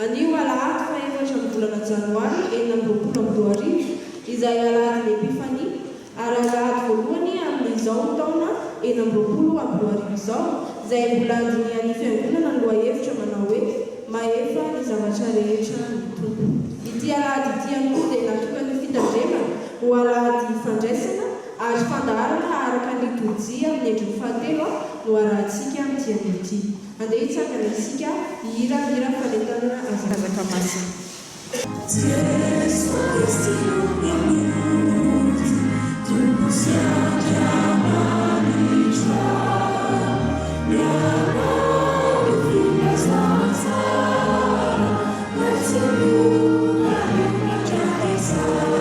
Anio alahady fahefatra ny volana janoary 2026, izay alahadin'ny Epifania, ary alahady voalohany amin'izao taona 2026 izao, izay mbola andinihan'ny Fiangonana ny lohahevitra manao hoe, Mahefa ny zavatra rehetra ny Tompo. Ity alahady ity ihany koa dia natokan'ny Fitandremana ho alahady fandraisana ary fandaharana araka ny litorjia amin'ny endriny fahatelo no arahantsika amin'ity anio ity. Andeha hitsangana isika hihira hira fanentanana hazakazaka masina. Jesoa Kristy no Mpamonjy, Tompo sy Andriamanitra. Mianao ny filazantsara, Tsy mora ny mandrakizay.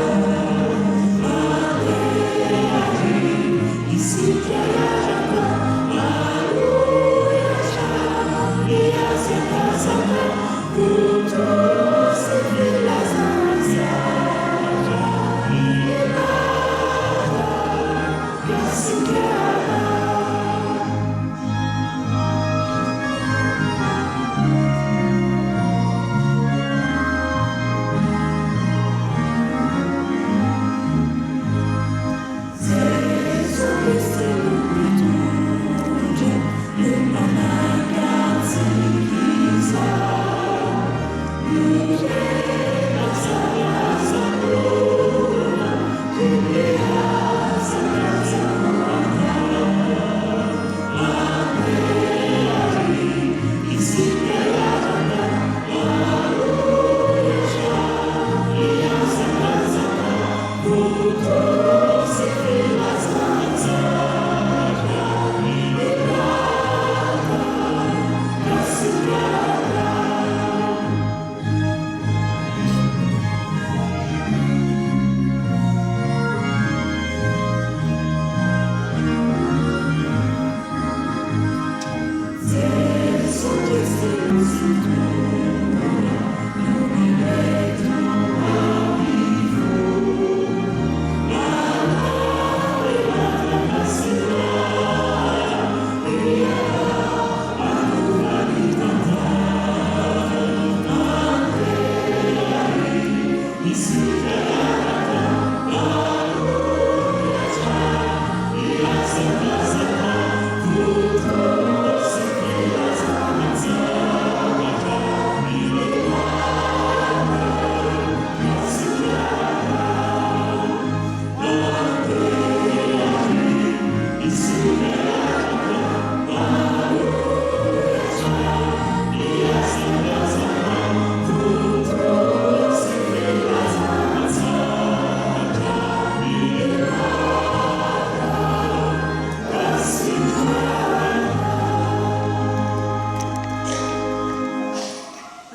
Andeha àry isika hiaraka hanohy hatrany ny hazakazaka votoa sy filazantsara. I Madagasikara. Jesoa Kristy no mpitondra, no mpanaka antsika izao. Miorena tsara tsaroana, tokony hazakazaka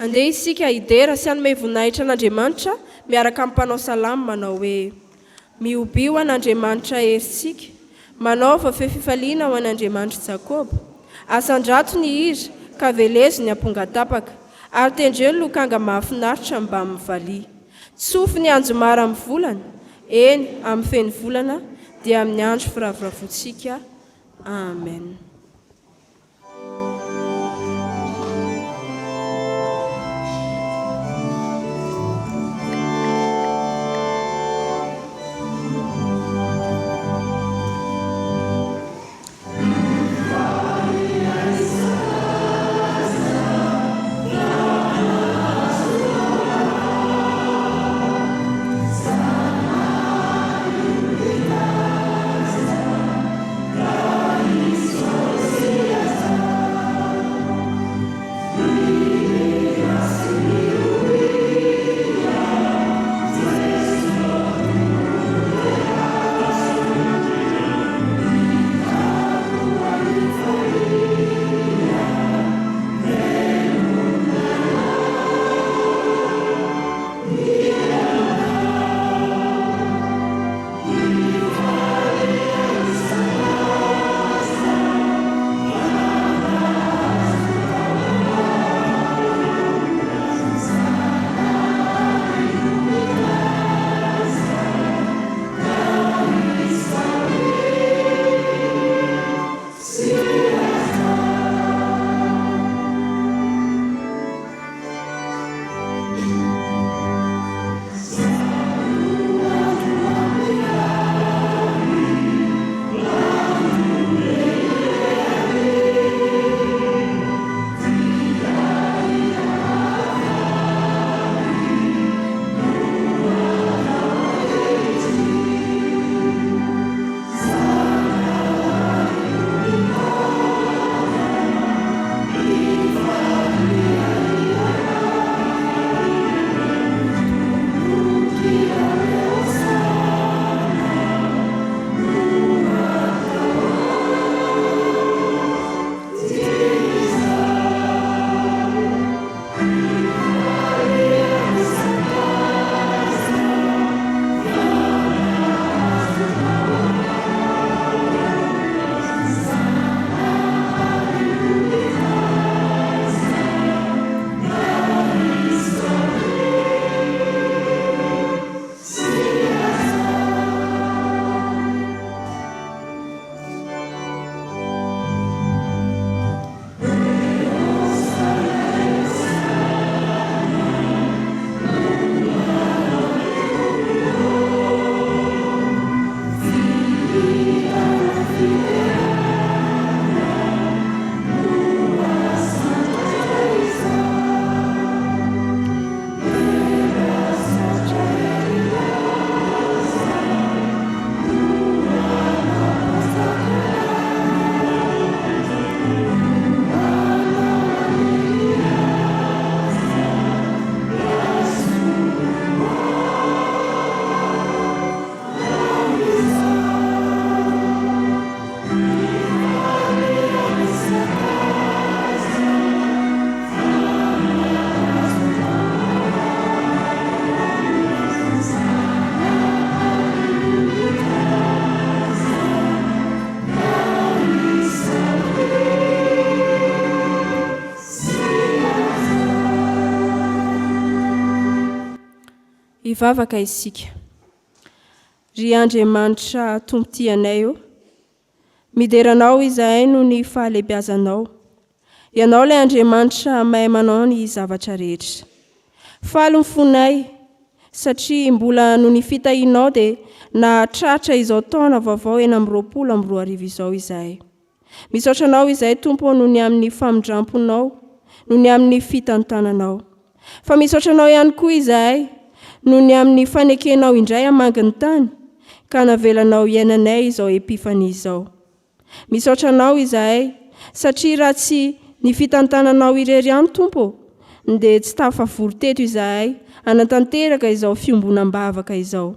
Andeha isika hidera sy hanome voninahitra an'Andriamanitra miaraka amin'ny mpanao salamo manao hoe, Mihobia ho an'Andriamanitra herintsika, manaova feo fifaliana ho an'Andriamanitr'i Jakoba. Asandrato ny hira, ka velezo ny ampongatapaka, ary tendreo ny lokanga mahafinaritra mbamin'ny valiha. Tsofy ny anjomara amin'ny volana, eny, amin'ny feno volana, dia amin'ny andro firavoravoantsika. Amen. Hivavaka isika. Ry Andriamanitra Tompo tia anay ô, midera Anao izahay noho ny fahalehibiazanao. Ianao ilay Andriamanitra mahay manao ny zavatra rehetra. Faly ny fonay satria mbola noho ny fitahianao dia nahatratra izao taona vaovao 2026 izao izahay. Misaotra Anao izahay Tompo ô noho ny amin'ny famindramponao, noho ny amin'ny fitantananao. Fa misaotra Anao ihany koa izahay noho ny amin'ny fanekenao indray hamangy ny tany ka navelanao hiainanay izao Epifania izao. Misaotra Anao izahay satria raha tsy ny fitantananao irery ihany Tompo ô dia tsy tafavory teto izahay hanatanteraka izao fiombonam-bavaka izao.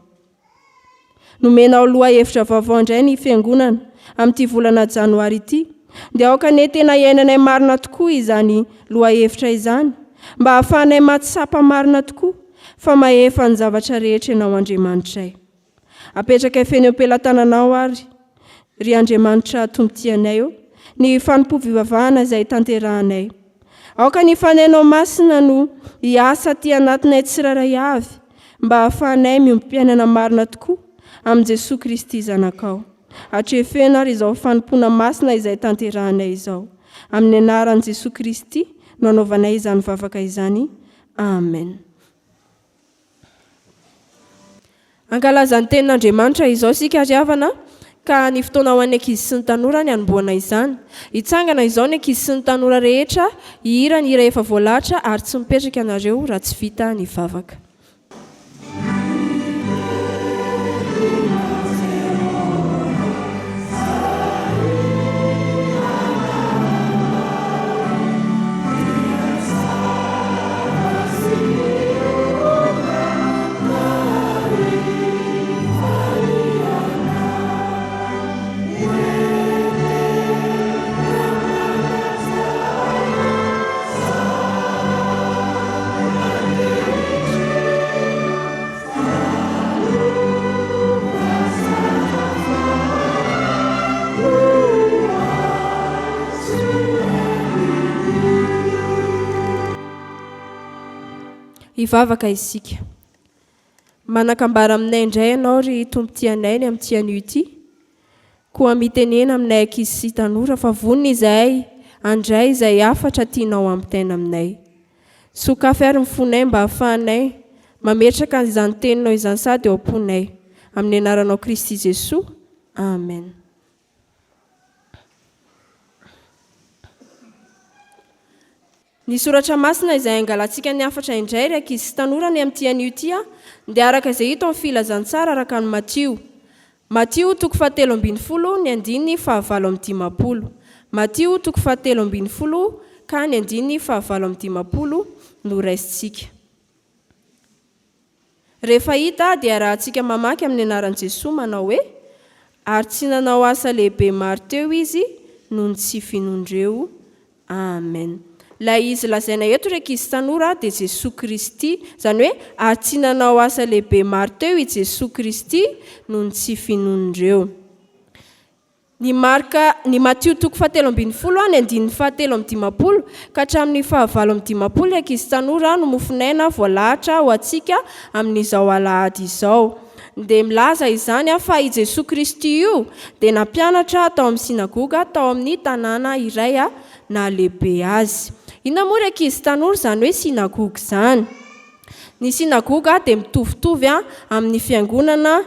Nomenao lohahevitra vaovao indray ny Fiangonana amin'ity volana janoary ity, dia aoka anie tena hiainanay marina tokoa izany lohahevitra izany, mba hahafahanay mahatsapa marina tokoa fa mahefa ny zavatra rehetra Ianao Andriamanitray. Apetrakay feno eo am-pelatananao ary, ry Andriamanitra Tompo tianay ô, ny fanompoam-pivavahana izay tanterahanay. Aoka ny Fanahinao Masina no hiasa aty anatinay tsirairay avy mba hahafahanay miombom-piainana marina tokoa amin'i Jesoa Kristy Zanakao. Atrefeno ary izao fanompoana masina izay tanterahanay izao. Amin'ny anaran'i Jesoa Kristy no anaovanay izany vavaka izany. Amen. Hankalaza ny Tenin'Andriamanitra izao isika ry havana ka ny fotoana ho an'ny ankizy sy ny tanora ny hanombohana izany. Hitsangana izao ny ankizy sy ny tanora rehetra hihira ny hira efa voalahatra ary tsy mipetraka ianareo raha tsy vita ny vavaka. Hivavaka isika. Manan-kambara aminay indray Ianao, ry Tompo tia anay, ny amin'ity anio ity. Koa mitenena aminay ankizy sy tanora fa vonona izahay handray izay hafatra tianao hampitaina aminay. Sokafy àry ny fonay mba hahafahanay mametraka izany teninao izany sady ao am-ponay. Amin'ny anaranao Kristy Jesoa. Amen. Ny soratra masina izay angalantsika ny hafatra indray ry ankizy sy tanora ny amin'ity anio ity dia araka izay hita ao amin'ny filazantsara araka an'i Matio. Matio toko fahatelo ambin'ny folo ny andininy fahavalo amby dimampolo. Matio toko fahatelo ambin'ny folo ka ny andininy fahavalo amby dimampolo no raisintsika. Rehefa hita dia arahantsika mamaky amin'ny anaran'i Jesoa manao hoe, Ary tsy nanao asa lehibe maro teo Izy noho ny tsy finoan-dreo. Amen. Ilay Izy lazaina eto ry ankizy tanora dia Jesoa Kristy. Izany hoe, ary tsy nanao asa lehibe maro teo i Jesoa Kristy noho ny tsy finoan-dreo. Ny Marka, ny Matio toko fahatelo ambin'ny folo ny andininy fahatelo amby dimampolo ka hatramin'ny fahavalo amby dimampolo ny ankizy tanora no mofon'aina voalahatra ho antsika amin'izao alahady izao. Dia milaza izany fa i Jesoa Kristy io dia nampianatra tao amin'ny synagoga tao amin'ny tanàna iray nahalehibe azy. Inona moa ry ankizy tanora izany hoe synagoga izany? Ny synagoga dia mitovitovy amin'ny fiangonana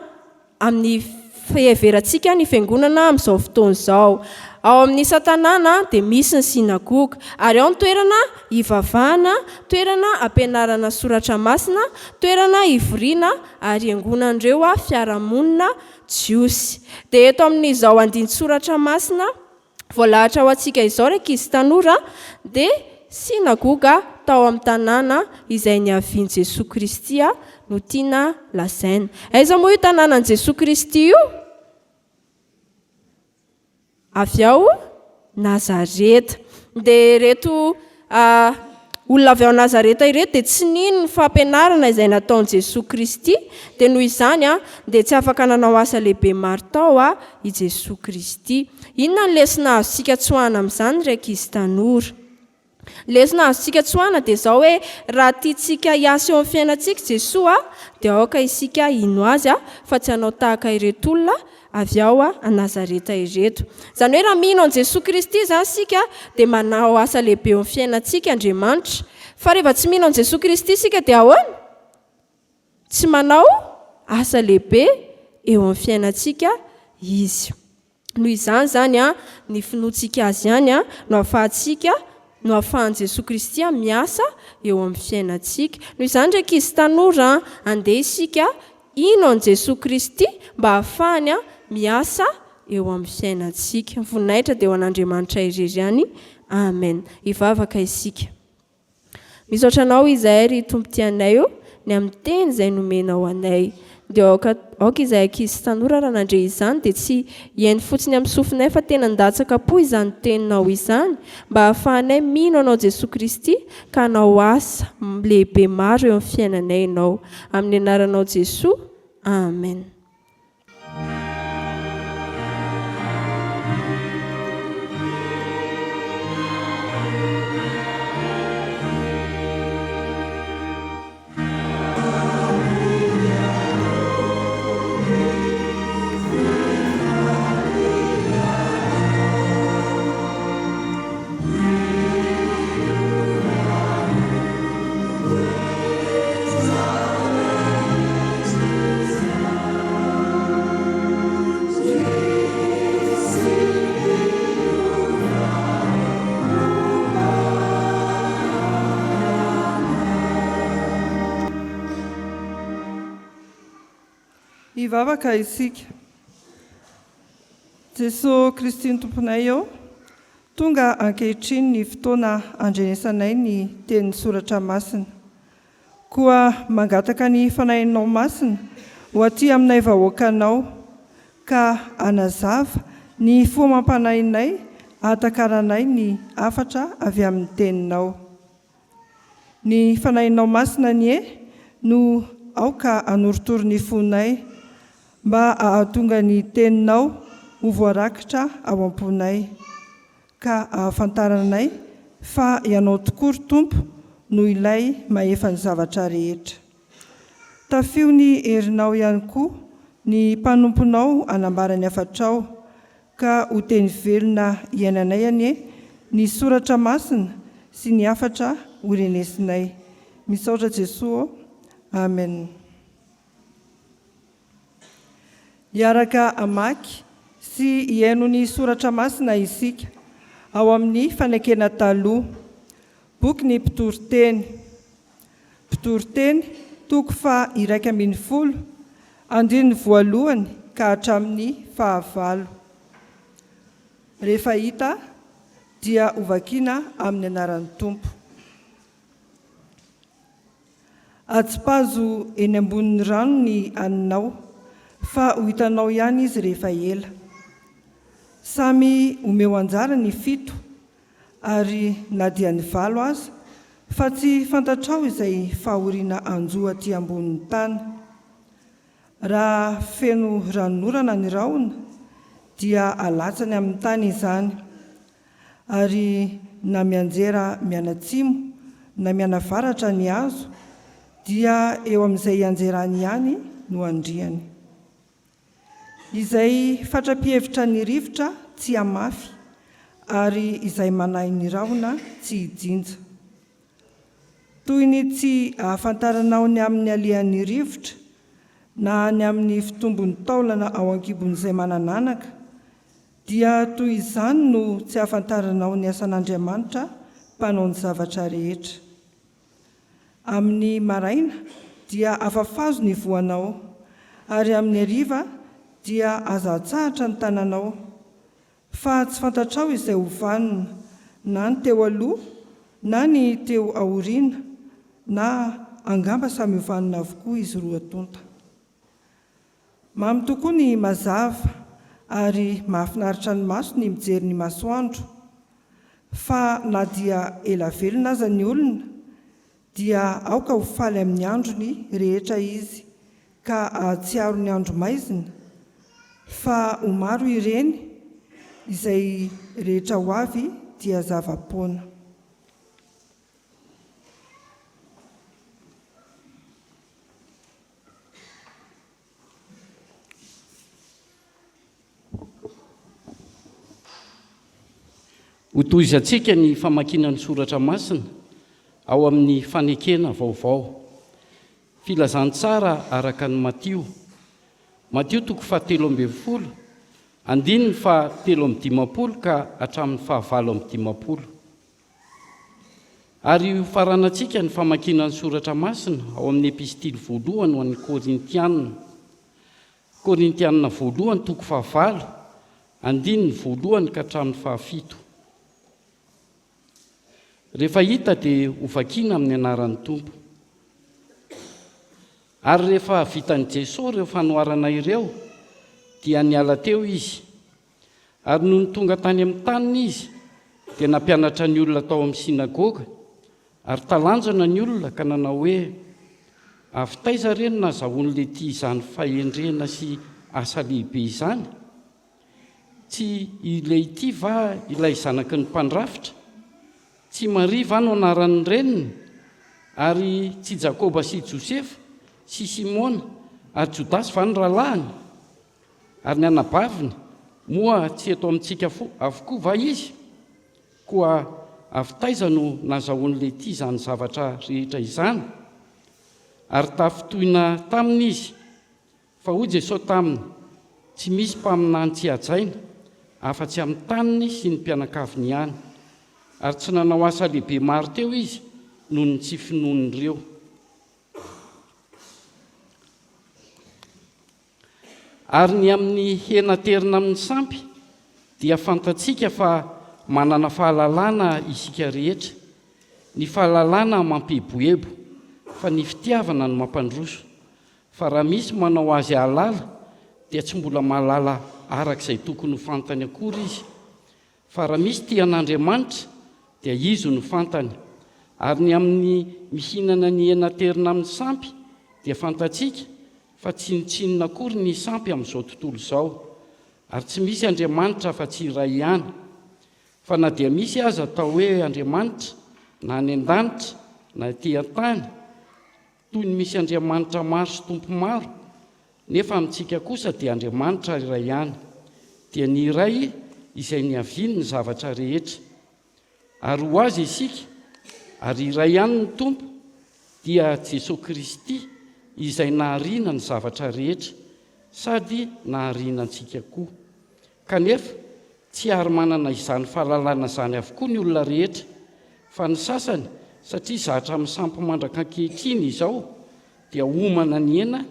amin'ny fiheverantsika ny fiangonana amin'izao fotoana izao. Ao amin'ny isan-tanàna dia misy ny synagoga, ary ao ny toerana hivavahana, toerana ampianarana soratra masina, toerana hivoriana ary hiangonan'ireo fiarahamonina jiosy. Dia eto amin'izao andinin-tsoratra masina voalahatra ho antsika izao ry ankizy tanora dia synagoga tao amin'ny tanàna izay niavian'i Jesoa Kristy no tiana lazaina. Aiza moa io tanànan'i Jesoa Kristy io? Avy ao Nazareta. Dia ireto Olona avy ao Nazareta ireto dia tsy nino ny fampianarana izay nataon'i Jesoa Kristy, dia noho izany dia tsy afaka nanao asa lehibe maro tao i Jesoa Kristy. Inona ny lesona azontsika tsoahana amin'izany ry ankizy tanora? Lesona azontsika tsoahina dia izao hoe raha tiantsika hiasa eo amin'ny fiainantsika Jesoa dia aoka isika hino Azy fa tsy hanao tahaka ireto olona avy ao Nazareta ireto. Izany hoe raha mino an'i Jesoa Kristy izany isika dia manao asa lehibe eo amin'ny fiainantsika Andriamanitra. Fa rehefa tsy mino an'i Jesoa Kristy isika dia ahoana? Tsy manao asa lehibe eo amin'ny fiainantsika Izy. Noho izany izany, ny finoantsika Azy ihany no ahafahantsika, no ahafahan'i Jesoa Kristy miasa eo amin'ny fiainantsika. Noho izany ry ankizy tanora, andeha isika hino an'i Jesoa Kristy mba hahafahany miasa eo amin'ny fiainantsika. Voninahitra dia ho an'Andriamanitra irery ihany. Amen. Hivavaka isika. Misaotra Anao izahay ry Tompo tianay o, ny amin'ny teny izay nomenao anay. Dia aoka aoka izahay ankizy sy tanora raha nandre izany dia tsy hihaino fotsiny amin'ny sofinay fa tena handatsaka am-po izany teninao izany mba hahafahanay mino Anao Jesoa Kristy ka hanao asa lehibe maro eo amin'ny fiainanay Ianao. Amin'ny anaranao Jesoa. Amen. Hivavaka isika. Jesoa Kristy ny Tomponay ô, tonga ankehitriny ny fotoana handrenesanay ny tenin'ny Soratra Masina. Koa mangataka ny Fanahinao Masina ho aty aminay vahoakanao, ka hanazava ny fo amam-panahinay hahatakaranay ny hafatra avy amin'ny Teninao. Ny Fanahinao Masina anie no aoka hanorotoro ny fonay, mba hahatonga ny Teninao ho voarakitra ao am-ponay. Ka ahafantaranay fa Ianao tokoa ry Tompo no ilay mahefa ny zavatra rehetra. Tafio ny herinao ihany koa ny mpanomponao hanambara ny hafatrao, ka ho teny velona iainanay anie ny soratra masina sy ny hafatra ho renesinay. Misaotra Jesoa ô. Amen. Hiaraka hamaky sy hihaino ny soratra masina isika ao amin'ny Fanekena Taloha, boky ny Mpitoriteny. Mpitoriteny, toko faha 11, andininy voalohany ka hatramin'ny fahavalo. Rehefa hita dia hovakina amin'ny anaran'ny Tompo. Atsipazo eny ambonin'ny rano ny haninao, fa ho hitanao ihany izy rehefa ela. Samy omeo anjara ny fito, ary na dia ny valo aza, fa tsy fantatrao izay fahoriana hanjo aty ambonin'ny tany. Raha feno ranonorana ny rahona, dia alatsany amin'ny tany izany. Ary na mianjera mianatsimo na mianavaratra ny hazo, dia eo amin'izay ianjerany ihany no andriany. Izay fatra-pihevitra ny rivotra tsy hamafy, ary izay manahy ny rahona tsy hijinja. Toy ny tsy ahafantaranao ny amin'ny alehan'ny rivotra, na ny amin'ny fitombon'ny taolana ao an-kibon'izay manan'anaka, Dia toy izany no tsy ahafantaranao ny asan'Andriamanitra mpanao ny zavatra rehetra. Amin'ny maraina dia afafazo ny voanao, ary amin'ny hariva dia aza atsahatra ny tananao, fa tsy fantatrao izay ho vanona, na ny teo aloha na ny teo aoriana, na angamba samy ho vanona avokoa izy roa tonta. Mamy tokoa ny mazava ary mahafinaritra ny maso ny mijery ny masoandro. Fa na dia ela velona aza ny olona, dia aoka ho faly amin'ny androny rehetra izy, ka hahatsiaro ny andro maizina, fa ho maro ireny, izay rehetra ho avy dia zava-poana. Hotohizantsika ny famakiana ny soratra masina ao amin'ny fanekena vaovao. Filazantsara araka an'i Matio. Matio toko fahatelo ambin'ny folo, andininy faha-53 ka hatramin'ny faha-58. Ary hofaranantsika ny famakiana ny soratra masina ao amin'ny epistily voalohany ho an'ny Korintiana. Korintiana voalohany toko fahavalo, andininy voalohany ka hatramin'ny fahafito. Rehefa hita dia hovakiana amin'ny anaran'ny Tompo. Ary rehefa vitan'i Jesoa ireo fanoharana ireo, dia niala teo Izy. Ary nony tonga tany amin'ny taniny Izy, dia nampianatra ny olona tao amin'ny synagoga, ary talanjona ny olona ka nanao hoe, Avy taiza re no nazahoan'i Letia izany fahendrena sy asa lehibe izany? Tsy i Lehitia va ilay zanaky ny mpandrafitra? Tsy Maria va no anaran'ny reniny? Ary tsy Jakoba sy Josefa sy Simona ary Jodasy va ny rahalahiny? Ary ny anabaviny, moa tsy eto amintsika avokoa va izy? Koa avy taiza no nazahoan'i Lehitia izany zavatra rehetra izany? Ary tafintohina taminy izy. Fa hoy Jesosy taminy, Tsy misy mpaminany tsy hajaina, afa-tsy amin'ny taniny sy ny mpianakaviny ihany. Ary tsy nanao asa lehibe maro teo izy noho ny tsy finoan'ireo. Ary ny amin'ny hena aterina amin'ny sampy, dia fantatsika fa manana fahalalana isika rehetra. Ny fahalalana mampieboebo, fa ny fitiavana no mampandroso. Fa raha misy manao azy hahalala, dia tsy mbola mahalala araka izay tokony ho fantany akory izy. Fa raha misy tia an'Andriamanitra, dia izy no fantany. Ary ny amin'ny mihinana ny hena aterina amin'ny sampy, dia fantatsika fa tsinontsinona akory ny sampy amin'izao tontolo izao, ary tsy misy Andriamanitra afa-tsy iray ihany. Fa na dia misy aza atao hoe Andriamanitra, na any an-danitra, na ety an-tany, Toy ny misy andriamanitra maro sy tompo maro, nefa amintsika kosa dia Andriamanitra iray ihany, dia ny iray izay niaviany ny zavatra rehetra. Ary ho Azy isika, ary iray ihany ny Tompo, dia Jesoa Kristy izay nahariana ny zavatra rehetra, sady nahariana antsika koa. Kanefa, tsy ary manana izany fahalalana izany avokoa ny olona rehetra, fa ny sasany, satria zatra amin'ny sampy mandraka ankehitriny izao, dia homana ny hena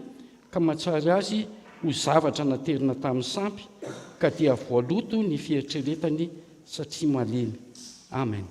ka mahatsiary azy ho zavatra naterina tamin'ny sampy, ka dia voaloto ny fieritreretany satria malemy. Amen.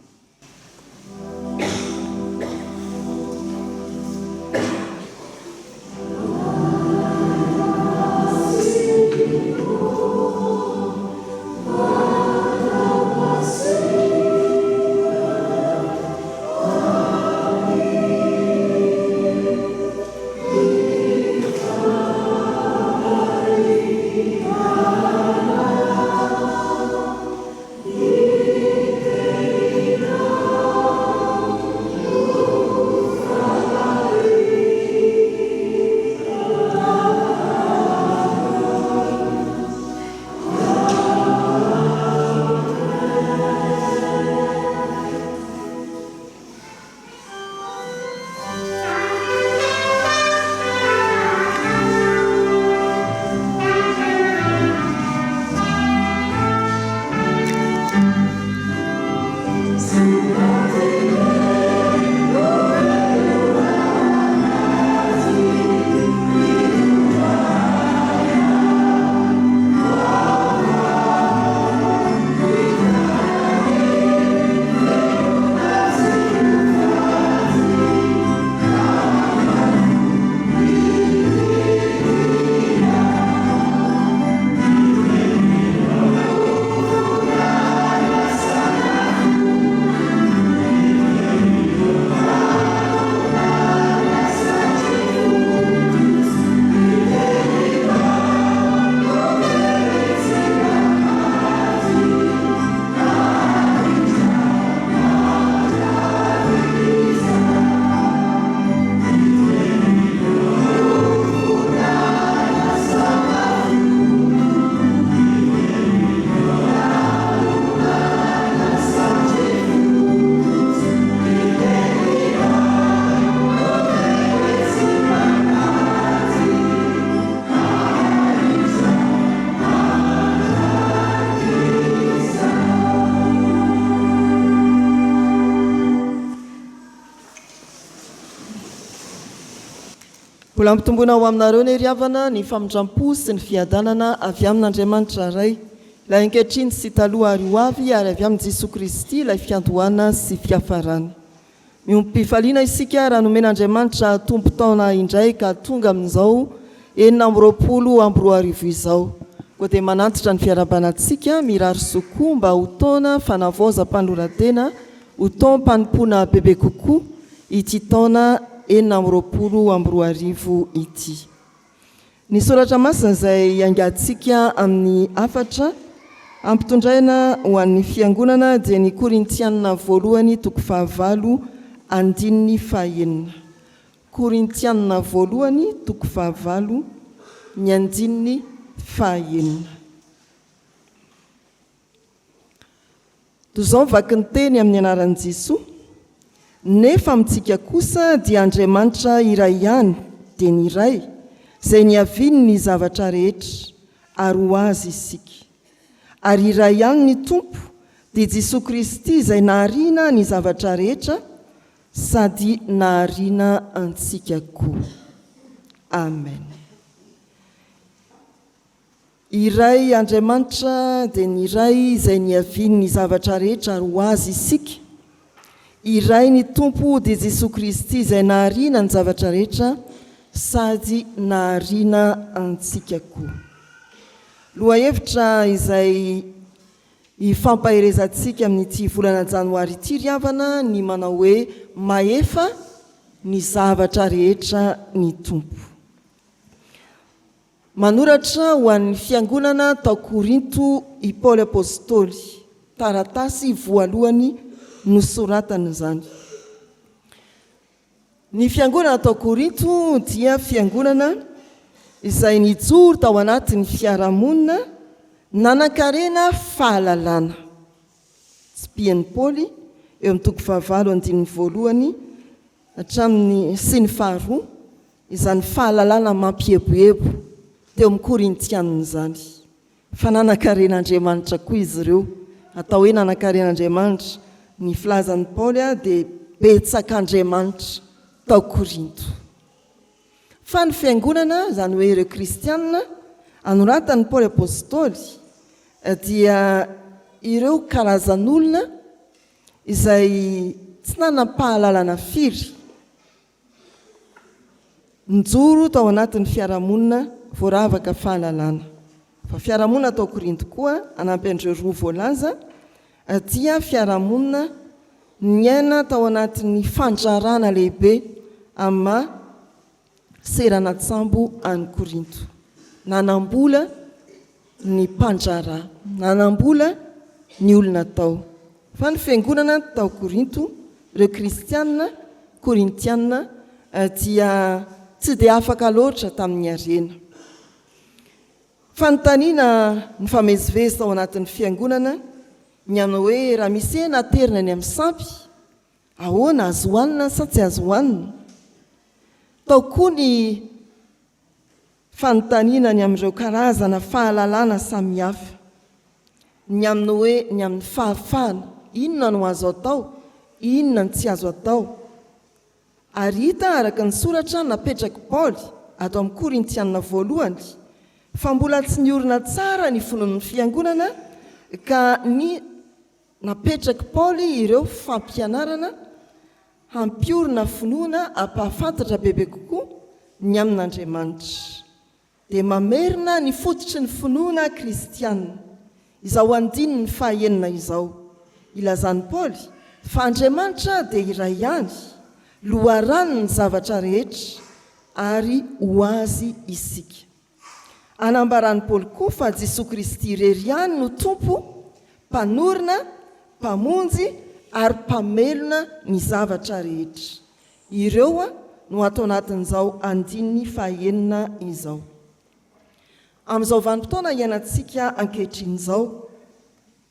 Mbola ampitomboina ho aminareo anie ry havana ny famindram-po sy ny fiadanana avy amin'Andriamanitra Ray, Ilay ankehitriny sy taloha ary ho avy ary avy amin'i Jesoa Kristy Ilay fiandohana sy fiafarana. Miombom-pifaliana isika raha nomen'Andriamanitra tompon-taona indray ka tonga amin'izao 2026 izao. Koa dia manantitra ny fiarahabana antsika, mirary soa koa mba ho taona fanavaozam-panoloran-tena, ho taom-panompoana bebe kokoa ity taona 2026 ity. Ny soratra masina izay hiaingantsika amin'ny hafatra ampitondraina ho an'ny fiangonana dia ny Korintiana voalohany toko fahavalo andininy fahenina. Korintiana voalohany toko fahavalo ny andininy fahenina. Toy izao ny vaky ny teny amin'ny anaran'i Jesoa, Nefa amintsika kosa dia Andriamanitra iray ihany, dia ny Ray, izay niaviany ny zavatra rehetra, ary ho Azy isika. Ary iray ihany ny Tompo, dia Jesoa Kristy izay nahariana ny zavatra rehetra sady nahariana antsika koa. Amen. Iray Andriamanitra dia ny Ray izay niaviany ny zavatra rehetra ary ho Azy isika. Iray ny Tompo dia Jesoa Kristy izay nahariana ny zavatra rehetra sady nahariana antsika koa. Lohahevitra izay hifampaherezantsika amin'ity volana janoary ity ry havana ny manao hoe mahefa ny zavatra rehetra ny Tompo. Manoratra ho an'ny fiangonana tao Korinto i Paoly Apostoly, taratasy voalohany nosoratany izany. Ny fiangonana tao Korinto dia fiangonana izay nijoro tao anatin'ny fiarahamonina nanankarena fahalalana. Tsipihan'i Paoly eo amin'ny toko fahavalo andininy voalohany hatramin'ny sy ny faharoa izany fahalalana mampieboebo teo amin'ny Korintianina izany, fa nanan-karen'Andriamanitra koa izy ireo. Atao hoe nanan-karen'Andriamanitra, ny filazan'i Paoly dia betsak'Andriamanitra tao Korinto. Fa ny fiangonana, izany hoe ireo kristianina, anoratan'i Paoly Apostoly, dia ireo karazan'olona izay tsy nanam-pahalalana firy, nijoro tao anatin'ny fiarahamonina voaravaka fahalalana. Fa fiarahamonina tao Korinto koa, hanampy an'ireo roa voalaza, dia fiarahamonina niaina tao anatin'ny fandrarana lehibe amin'ny maha seranan-tsambo an'i Korinto. Nanam-bola ny mpandraharaha, nanam-bola ny olona tao. Fa ny fiangonana tao Korinto, ireo kristiana korintiana dia tsy dia afaka loatra tamin'ny harena. Fanontaniana nifamezivezy tao anatin'ny fiangonana ny amin'ny hoe raha misy hena aterina any amin'ny sampy, ahoana, azo hohanina sa tsy azo hohanina? Tao koa ny Fanontaniana ny amin'ireo karazana fahalalana samihafa, ny amin'ny hoe ny amin'ny fahafahana, inona no azo atao, inona no tsy azo atao. Ary hita araka ny soratra napetrak'i Paoly ato amin'ny Korintiana voalohany fa mbola tsy niorina tsara ny finoan'ny fiangonana ka ny napetrak'i Paoly ireo fampianarana Hampiorina finoana hampahafantatra bebe kokoa ny amin'Andriamanitra. Dia mamerina ny fototry ny finoana kristiana izao andininy fahaenina izao, ilazan'i Paoly fa Andriamanitra dia iray ihany, loharanon'ny zavatra rehetra, ary ho Azy isika. Anambaran'i Paoly koa fa Jesoa Kristy irery ihany no Tompo, Mpanorina, Mpamonjy ary Mpamelona ny zavatra rehetra. Ireo no ato anatin'izao andininy fahaenina izao. Amin'izao vanim-potoana iainantsika ankehitriny izao,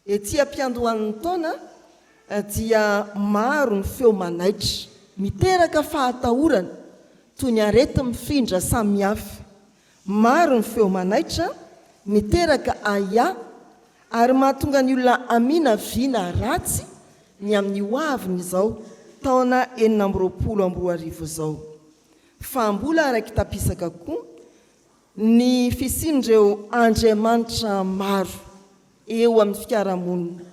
Ety am-piandohan'ny taona dia maro ny feo manaitra, miteraka fahatahorana, toy ny areti-mifindra samihafa. Maro ny feo manaitra, miteraka ahiahy ary mahatonga ny olona hamina vina ratsy ny amin'ny ho avin'izao taona 2026 izao. Fa mbola raiki-tapisaka koa ny fisian'ireo andriamanitra maro eo amin'ny fiarahamonina.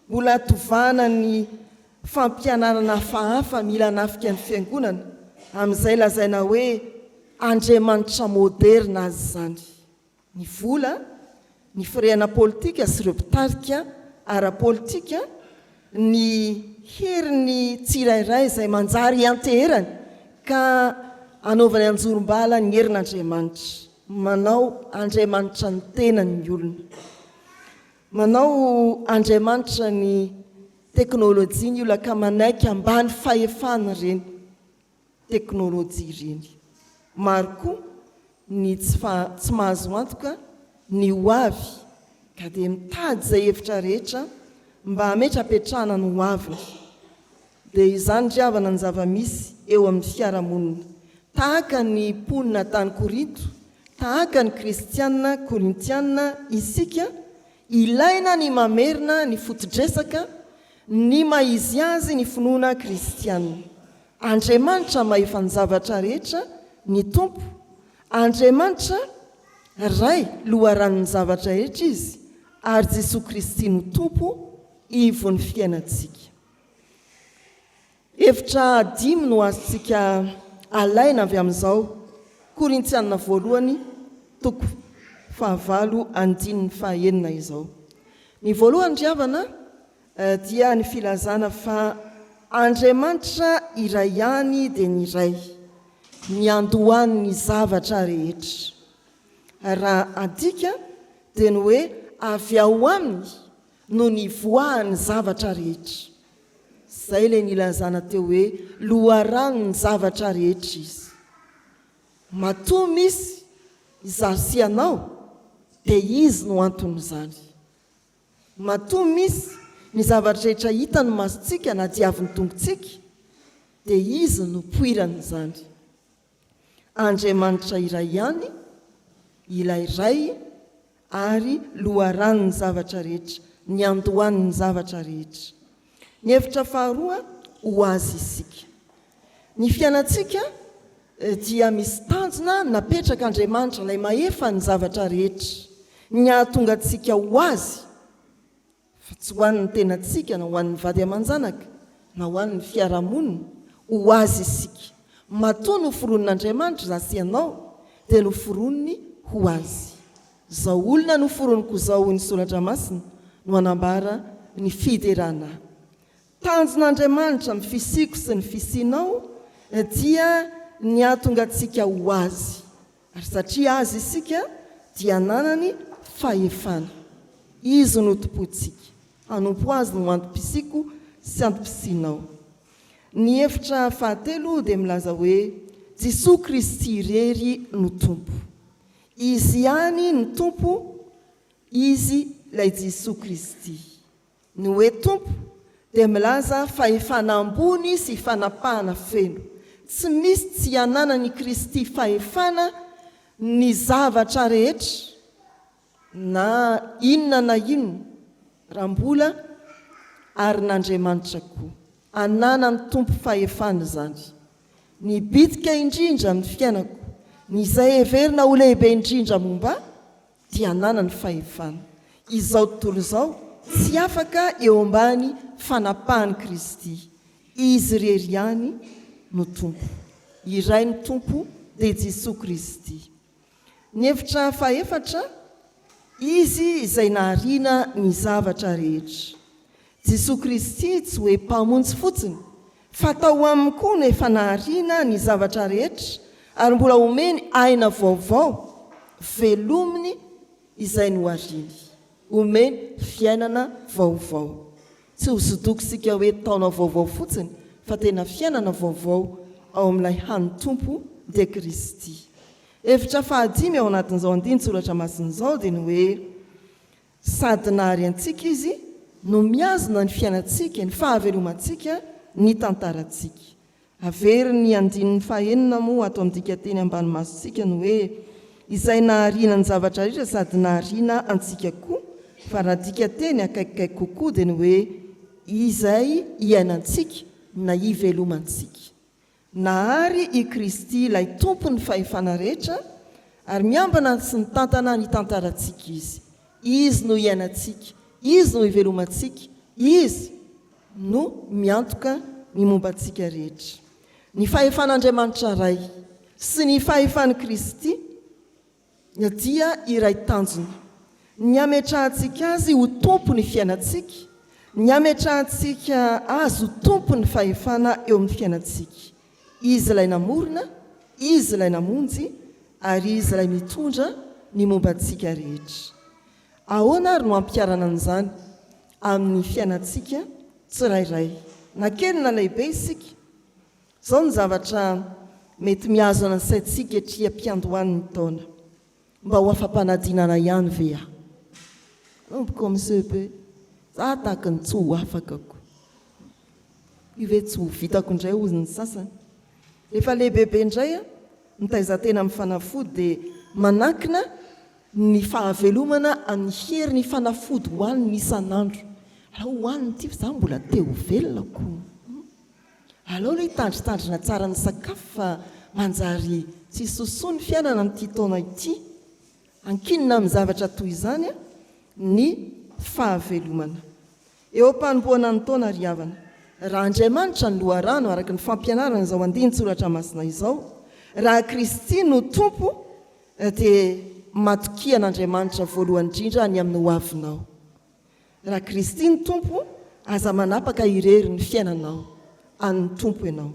Mbola tovanan'ny fampianarana hafahafa mila hanafika ny fiangonana amin'izay lazaina hoe andriamanitra moderina aza izany. Ny vola, ny firehana politika sy ireo mpitarika ara-politika, ny herin'ny tsirairay izay manjary ianteherany ka anaovany anjorom-bala ny herin'Andriamanitra. Manao Andriamanitra ny tenany ny olona. Manao Andriamanitra ny teknolojia ny olona ka manaiky ambany fahefany ireny teknolojia ireny. Maro koa ny tsy tsy mahazo antoka ny ho avy ka dia mitady izay hevitra rehetra mba hametrapetrahana ny ho aviny. Dia izany ry havana ny zava-misy eo amin'ny fiarahamonina. Tahaka ny mponina tany Korinto, tahaka ny kristiana korintiana isika, ilaina ny mamerina ny foto-dresaka, ny maha izy azy ny finoana kristiana. Andriamanitra mahefa ny zavatra rehetra ny Tompo, Andriamanitra Ray loharanon'ny zavatra rehetra Izy, ary Jesoa Kristy no Tompo ivon'ny fiainantsika. Hevitra dimy no azontsika alaina avy amin'izao Korintiana voalohany toko fahavalo andininy fahaenina izao. Ny voalohany ry havana dia ny filazana fa Andriamanitra iray ihany dia ny Ray, niandohan'ny zavatra rehetra. Raha adika dia ny hoe avy ao Aminy no nivoahan'ny zavatra rehetra. Izay ilay nilazana teo hoe loharanon'ny zavatra rehetra izy. Matoa misy izaho sy ianao dia izy no anton'izany. Matoa misy ny zavatra rehetra hitan'ny masontsika na diavin'ny tongotsika dia izy no poiran'izany. Andriamanitra iray ihany, ilay Ray ary loharanon'ny zavatra rehetra, niandohan'ny zavatra rehetra. Ny hevitra faharoa, ho Azy isika. Ny fiainantsika dia misy tanjona napetrak'Andriamanitra, ilay mahefa ny zavatra rehetra, ny hahatonga antsika ho Azy. Fa tsy ho an'ny tenantsika na ho an'ny vady aman-janaka na ho an'ny fiarahamonina, ho azy isika. Matoa noforonin'Andriamanitra izaho sy ianao dia noforoniny ho azy. Izao olona noforoniko izao hoy ny Soratra Masina no hanambara ny fiderana ahy. Tanjon'Andriamanitra amin'ny fisiako sy ny fisianao dia ny hahatonga antsika ho azy. Ary satria Azy isika dia ananany fahefana. Izy no tompointsika. Hanompo Azy no antom-pisiako sy antom-pisianao. Ny hevitra fahatelo dia milaza hoe Jesoa Kristy irery no Tompo. Izy ihany no Tompo, Izy ilay Jesoa Kristy. Ny hoe Tompo dia milaza fahefana ambony sy fanapahana feno. Tsy misy tsy ananan' i Kristy fahefana ny zavatra rehetra na inona na inona, raha mbola arin'Andriamanitra koa. Ananan'ny Tompo fahefana izany. Ny bitika indrindra amin'ny fiainako, ny izay heverina ho lehibe indrindra momba ahy, dia ananany fahefana. Izao tontolo izao tsy afaka eo ambany fanapahan'i Kristy. Izy irery ihany no Tompo. Iray ny Tompo dia Jesoa Kristy. Ny hevitra fahefatra, Izy izay nahariana ny zavatra rehetra. Jesoa Kristy tsy hoe Mpamonjy fotsiny fa tao Aminy koa no efa nahariana ny zavatra rehetra ary mbola omeny aina vaovao, velominy izay nohariany. Omeny fiainana vaovao. Tsy ho sodoko isika hoe taona vaovao fotsiny fa tena fiainana vaovao ao amin'ilay hany Tompo dia Kristy. Hevitra fahadimy ao anatin'izao andinin-tsoratra masina izao dia ny hoe, Sady nahary antsika Izy no mihazona ny fiainantsika, ny fahavelomantsika, ny tantarantsika. Averin'ny andininy fahenina moa ato amin'ny dikanteny ambany masontsika ny hoe, Izay nahariana ny zavatra rehetra sady nahariana antsika koa, fa raha dikanteny akaikikaiky kokoa dia ny hoe, Izay iainantsika na ivelomantsika. Nahary i Kristy ilay Tompon'ny fahefana rehetra ary miambina sy mitantana ny tantarantsika Izy. Izy no iainantsika, Izy no ivelomantsika, Izy no miantoka ny momba antsika rehetra. Ny fahefan'Andriamanitra Ray sy ny fahefan'i Kristy dia iray tanjona, ny hametrahantsika Azy ho Tompon'ny fiainantsika, ny hametrahantsika Azy ho Tompon'ny fahefana eo amin'ny fiainantsika. Izy ilay namorona, Izy ilay namonjy, ary Izy ilay mitondra ny momba antsika rehetra. Ahoana àry no hampiharana an'izany amin'ny fiainantsika tsirairay, na kely na lehibe isika? Izao no zavatra mety mihazona ny saintsika etỳ am-piandohan'ny taona, Mba ho afa-panadinana ihany ve aho? Manomboka ao amin'ny CEP, za tahaky ny tsy ho afaka ko. Io ve tsy ho vitako indray hozy ny sasany. Rehefa lehibebe indray mitaiza tena amin'ny fanafody dia manankina ny fahavelomana amin'ny herin'ny fanafody hohaniny isan'andro. Alao hohaniny ity fa za mbola te ho velona ko. Aleo aloha hitandrintandrina tsara ny sakafo fa manjary tsy sosoa ny fiainana amin'ity taona ity. Ankinina amin'ny zavatra toy izany ny fahavelomana. Eo am-panombohana ny taona ry havana, raha Andriamanitra no loharano araka ny fampianaran'izao andinin-tsoratra masina izao, raha Kristy no Tompo dia matokia an'Andriamanitra voalohany indrindra ny amin'ny hoavinao. Raha Kristy no Tompo, aza manapaka irery ny fiainanao, an'ny Tompo ianao.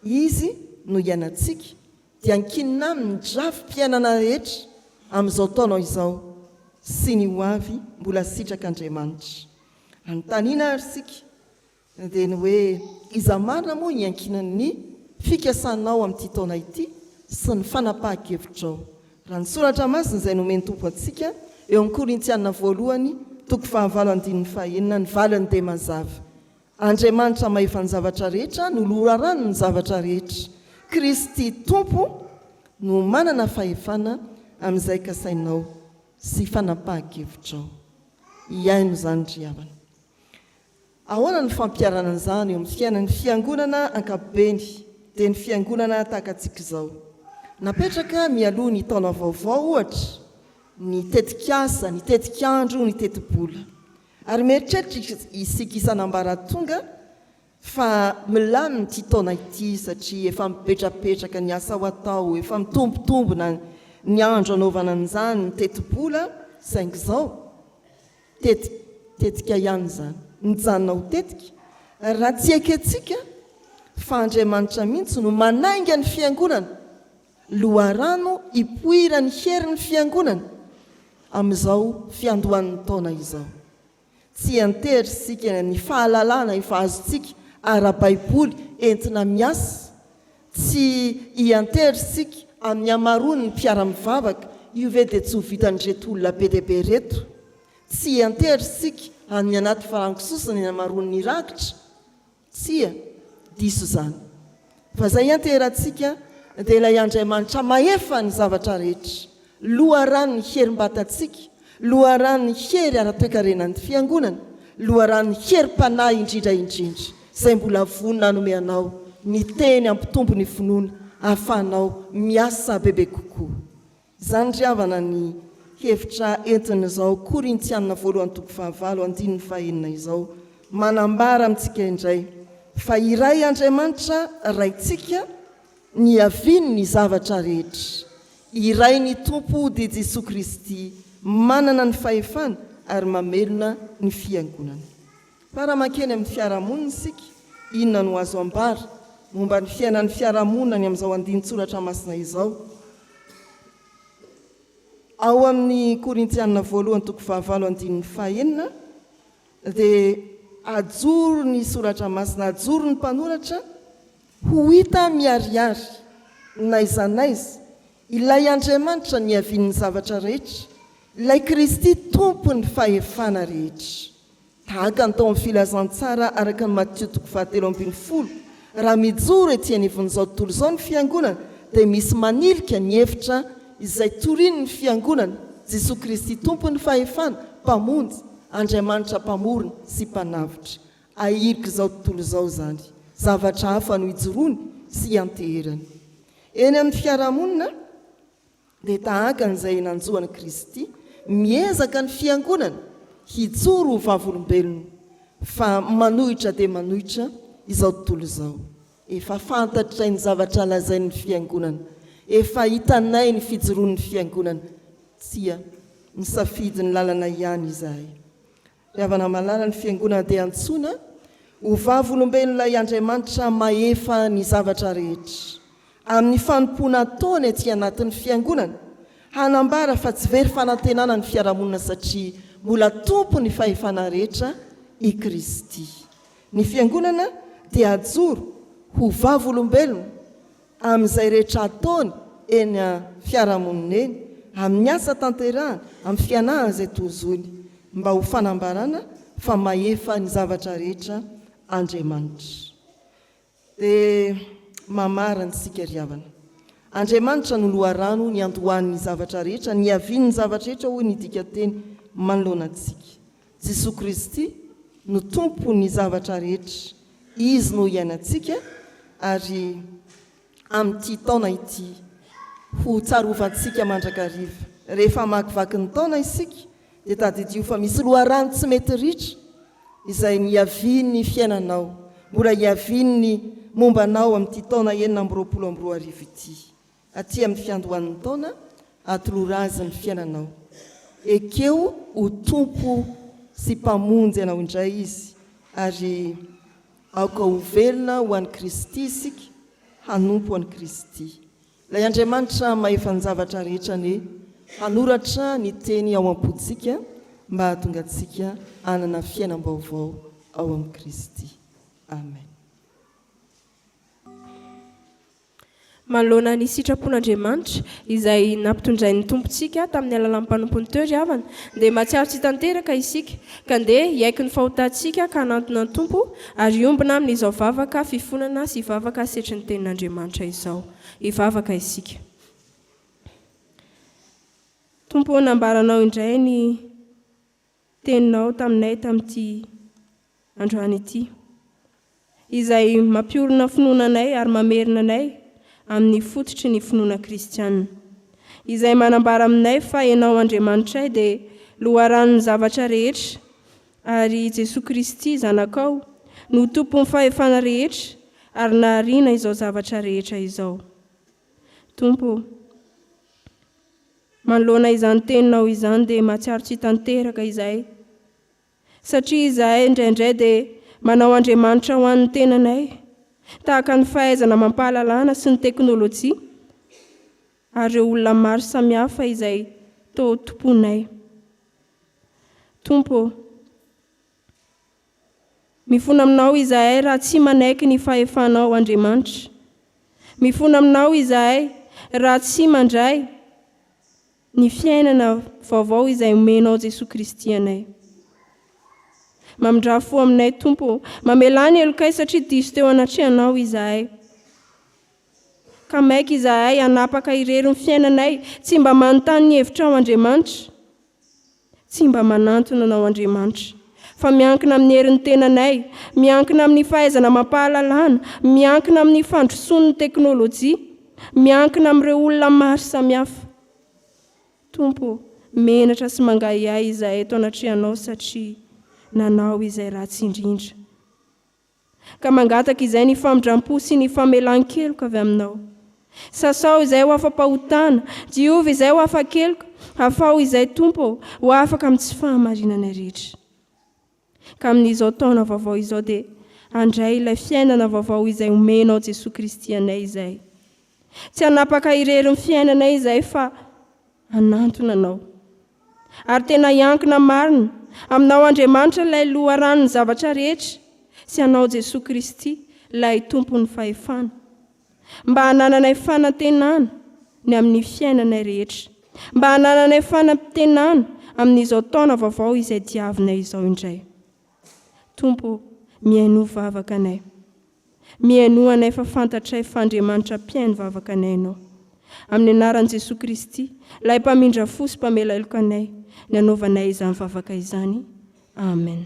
Izy no iainantsika, dia ankinina Aminy ny drafi-piainana rehetra amin'izao taonao izao sy ny ho avy mbola sitrak'Andriamanitra. Anontaniana ary isika, Dia ny hoe iza marina moa iankinan'ny fikasanao amin'ity taona ity sy ny fanapahan-kevitrao? Raha ny Soratra Masina izay nomen'ny Tompo antsika eo amin'ny Korintiana voalohany toko fahavalo andininy fahenina ny valiny dia mazava. Andriamanitra mahefa ny zavatra rehetra no loharanon'ny zavatra rehetra. Kristy Tompo no manana fahefana amin'izay kasainao sy fanapahan-kevitrao. Hihaino izany ry havana. Ahoana no fampiharana an'izany eo amin'ny fiainan'ny Fiangonana ankapobeny, dia ny Fiangonana tahaka antsika izao? Napetraka mialoha ny taona vaovao, ohatra, ny tetikasa, ny tetikandro, ny tetibola. Ary mieritreritra isika isan'ambaratonga fa milamina ity taona ity satria efa mipetrapetraka ny asa ho atao, efa mitombotombona ny andro anaovana an'izany, ny tetibola, saingy izao, Tetika, tetika ihany izany. Mijanona ho tetika raha tsy ekentsika fa Andriamanitra mihitsy no manainga ny Fiangonana, loharano ipoiran'ny herin'ny Fiangonana amin'izao fiandohan'ny taona izao. Tsy hiantehitra isika ny fahalalana efa azontsika ara-baiboly entina miasa, tsy hiantehitra isika amin'ny hamaroan'ny mpiara-mivavaka, io ve dia tsy ho vitan'ireto olona be dia be ireto? Tsy hiantehitra isika amin'ny anaty farango sosona ny hamaroan'ny rakitra? Tsia, diso izany. Fa izay ianteherantsika dia ilay Andriamanitra mahefa ny zavatra rehetra, loharanon'ny herim-batantsika, loharanon'ny hery ara-toekarenan'ny Fiangonana, loharanon'ny herim-panahy indrindra indrindra, izay mbola vonona hanome anao ny teny hampitombo ny finoana ahafahanao miasa bebe kokoa. Izany ry havana ny hevitra entin'izao Korintiana voalohany toko fahavalo andininy fahenina izao manambara amintsika indray fa iray Andriamanitra Raintsika niaviany ny zavatra rehetra, iray ny Tompo dia Jesoa Kristy manana ny fahefana ary mamelona ny Fiangonana. Fa raha mankeny amin'ny fiarahamonina isika, inona no azo ambara momba ny fiainan'ny fiarahamonina any amin'izao andinin-tsoratra masina izao? Ao amin'ny Korintiana voalohany toko fahavalo andininy fahenina dia ajoro ny soratra masina, ajoro ny mpanoratra ho hita miharihary n'aiza n'aiza ilay Andriamanitra niavian'ny zavatra rehetra, ilay Kristy Tompon'ny fahefana rehetra. Tahaka ny tao amin'ny Filazantsara araka an'i Matio toko fahatelo ambin'ny folo, raha mijoro ety anivon'izao tontolo izao ny Fiangonana dia misy manilika ny hevitra izay torian'ny Fiangonana, Jesoa Kristy Tompon'ny fahefana, Mpamonjy, Andriamanitra Mpamorona sy Mpanavotra. Ahirik'izao tontolo izao izany. Zavatra hafa no ijoroany. sy ianteherany. Eny amin'ny fiarahamonina dia tahaka an'izay nanjo an'i Kristy, miezaka ny Fiangonana hijoro ho vavolombelony fa manohitra dia manohitra izao tontolo izao. Efa fantatray ny zavatra lazain'ny Fiangonana, efa hitanay ny fijoroan'ny Fiangonana. Tsia, misafidy ny lalana ihany izahay. Ry havana malala, ny Fiangonana dia antsoina ho vavolombelon'ilay Andriamanitra mahefa ny zavatra rehetra, amin'ny fanompoana ataony aty anatin'ny Fiangonana, hanambara fa tsy very fanantenana ny fiarahamonina satria mbola Tompon'ny fahefana rehetra i Kristy. Ny Fiangonana dia ajoro ho vavolombelona amin'izay rehetra ataony eny fiarahamonina eny, amin'ny asa tanterahany, amin'ny fianahany izay tozoiny, mba ho fanambarana fa mahefa ny zavatra rehetra Andriamanitra. Dia mamarana isika ry havana. Andriamanitra no loharano niandohan'ny zavatra rehetra, niavian'ny zavatra rehetra hoy ny dikanteny manoloana antsika. Jesoa Kristy no Tompon'ny zavatra rehetra, Izy no iainantsika ary amin'ity taona ity ho tsarovantsika mandrakariva. Rehefa hamakivaky ny taona isika dia tadidio fa misy loharano tsy mety ritra izay niavian'ny fiainanao, mbola hiavian'ny momba anao amin'ity taona 2026 ity. Aty amin'ny fiandohan'ny taona, atolora Azy ny fiainanao. Ekeo ho Tompo sy Mpamonjy anao indray Izy, ary aoka ho velona ho an'i Kristy isika, hanompo an'i Kristy. Ilay Andriamanitra mahefa ny zavatra rehetra anie hanoratra ny teny ao am-pontsika mba hahatonga antsika hanana fiainam-baovao ao amin'i Kristy. Amen. Manoloana ny sitrapon'Andriamanitra, izay nampitondrain'ny Tompontsika tamin'ny alalan'ny mpanompony teo ry havana, dia mahatsiaro tsy tanteraka isika, ka ndeha hiaiky ny fahotantsika ka hanantona ny Tompo ary hiombona amin'izao vavaka fifonana sy vavaka setrin'ny Tenin'Andriamanitra izao. Hivavaka isika. Tompo ô, nambaranao indray ny Teninao taminay tamin'ity androany ity, izay mampiorina finoana anay ary mamerina anay amin'ny fototry ny finoana kristiana, izay manambara aminay fa Ianao Andriamanitray dia loharanon'ny zavatra rehetra ary Jesoa Kristy Zanakao no Tompon'ny fahefana rehetra ary nahariana izao zavatra rehetra izao. Tompo ô! Manoloana izany teninao izany dia mahatsiaro tsy tanteraka izahay satria izahay indraindray dia manao Andriamanitra ho an'ny tenanay tahaka ny fahaizana amam-pahalalana sy ny teknolojia ary ireo olona maro samihafa izay toa tompoinay. Tompo ô! Mifona aminao izahay raha tsy manaiky ny fahefanao Andriamanitra. Mifona aminao izahay raha tsy mandray ny fiainana vaovao izay omenao Jesoa Kristy anay. Mamindrà fo aminay Tompo ô. Mamelà ny helokay satria diso teo anatrehanao izahay. Ka maika izahay hanapaka irery ny fiainanay, tsy mba manontany ny hevitrao Andriamanitra. Tsy mba manantona anao Andriamanitra, fa miankina amin'ny herin'ny tenanay, miankina amin'ny fahaizana amam-pahalalana, miankina amin'ny fandrosoan'ny teknolojia, miankina amin'ireo olona maro samihafa. Tompo ô, menatra sy mangahiahy izahay eto anatrehanao satria nanao izay ratsy indrindra. Ka mangataka izay ny famindram-po sy ny famelan-keloka avy aminao. Sasao izay ho afa-pahotana, diovy izay ho afa-keloka, afaho izay Tompo ô, ho afaka amin'ny tsy fahamarinanay rehetra. Ka amin'izao taona vaovao izao dia handray ilay fiainana vaovao izay omenao Jesoa Kristy anay izay. Tsy hanapaka irery ny fiainanay izahay fa hanantona Anao. Ary tena hiankina marina Aminao Andriamanitra ilay loharanon'ny zavatra rehetra sy Anao Jesoa Kristy ilay Tompon'ny fahefana. Mba hanananay fanantenana ny amin'ny fiainanay rehetra. Mba hanananay fanantenana amin'izao taona vaovao izay diavinay izao indray. Tompo ô, mihainoa vavaka anay. Mihainoa anay fa fantatray fa Andriamanitra mpihaino vavaka anay Ianao. Amin'ny anaran'i Jesoa Kristy, ilay mpamindra fo sy mpamela heloka anay, ny anaovanay izany vavaka izany. Amen.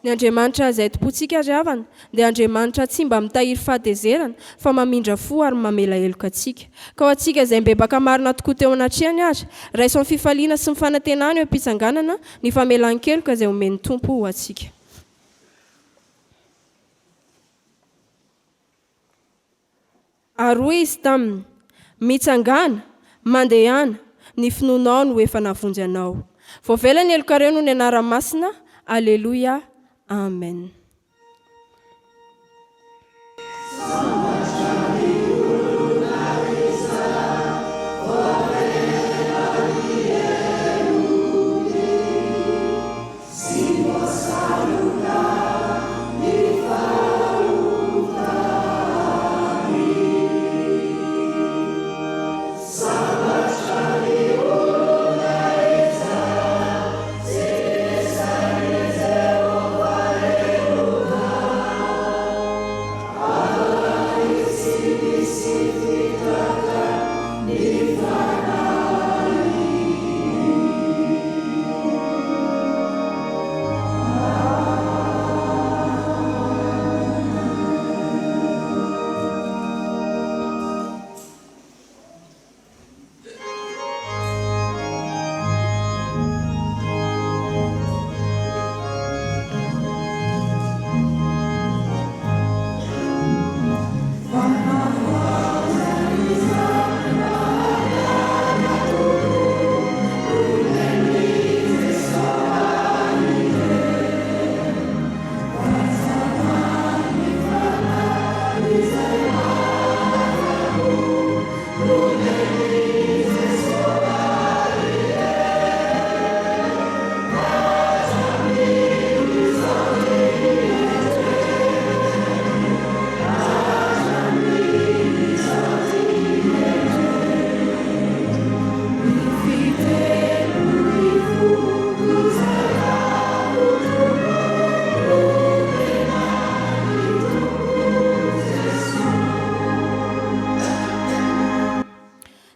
Ny Andriamanitra izay tompointsika ry havana dia Andriamanitra tsy mba mitahiry fahatezerana fa mamindra fo ary mamela heloka antsika. Ka ho antsika izay mibebaka marina tokoa teo anatrehany ary, raiso amin'ny fifaliana sy ny fanantenana eo am-pitsanganana ny famelan-keloka izay omen'ny Tompo ho antsika. Ary hoy izy taminy, Mitsangàna, mandehana, ny finoanao no efa nahavonjy anao. Voavela ny helokareo noho ny anarany masina. Aleloia. Amen.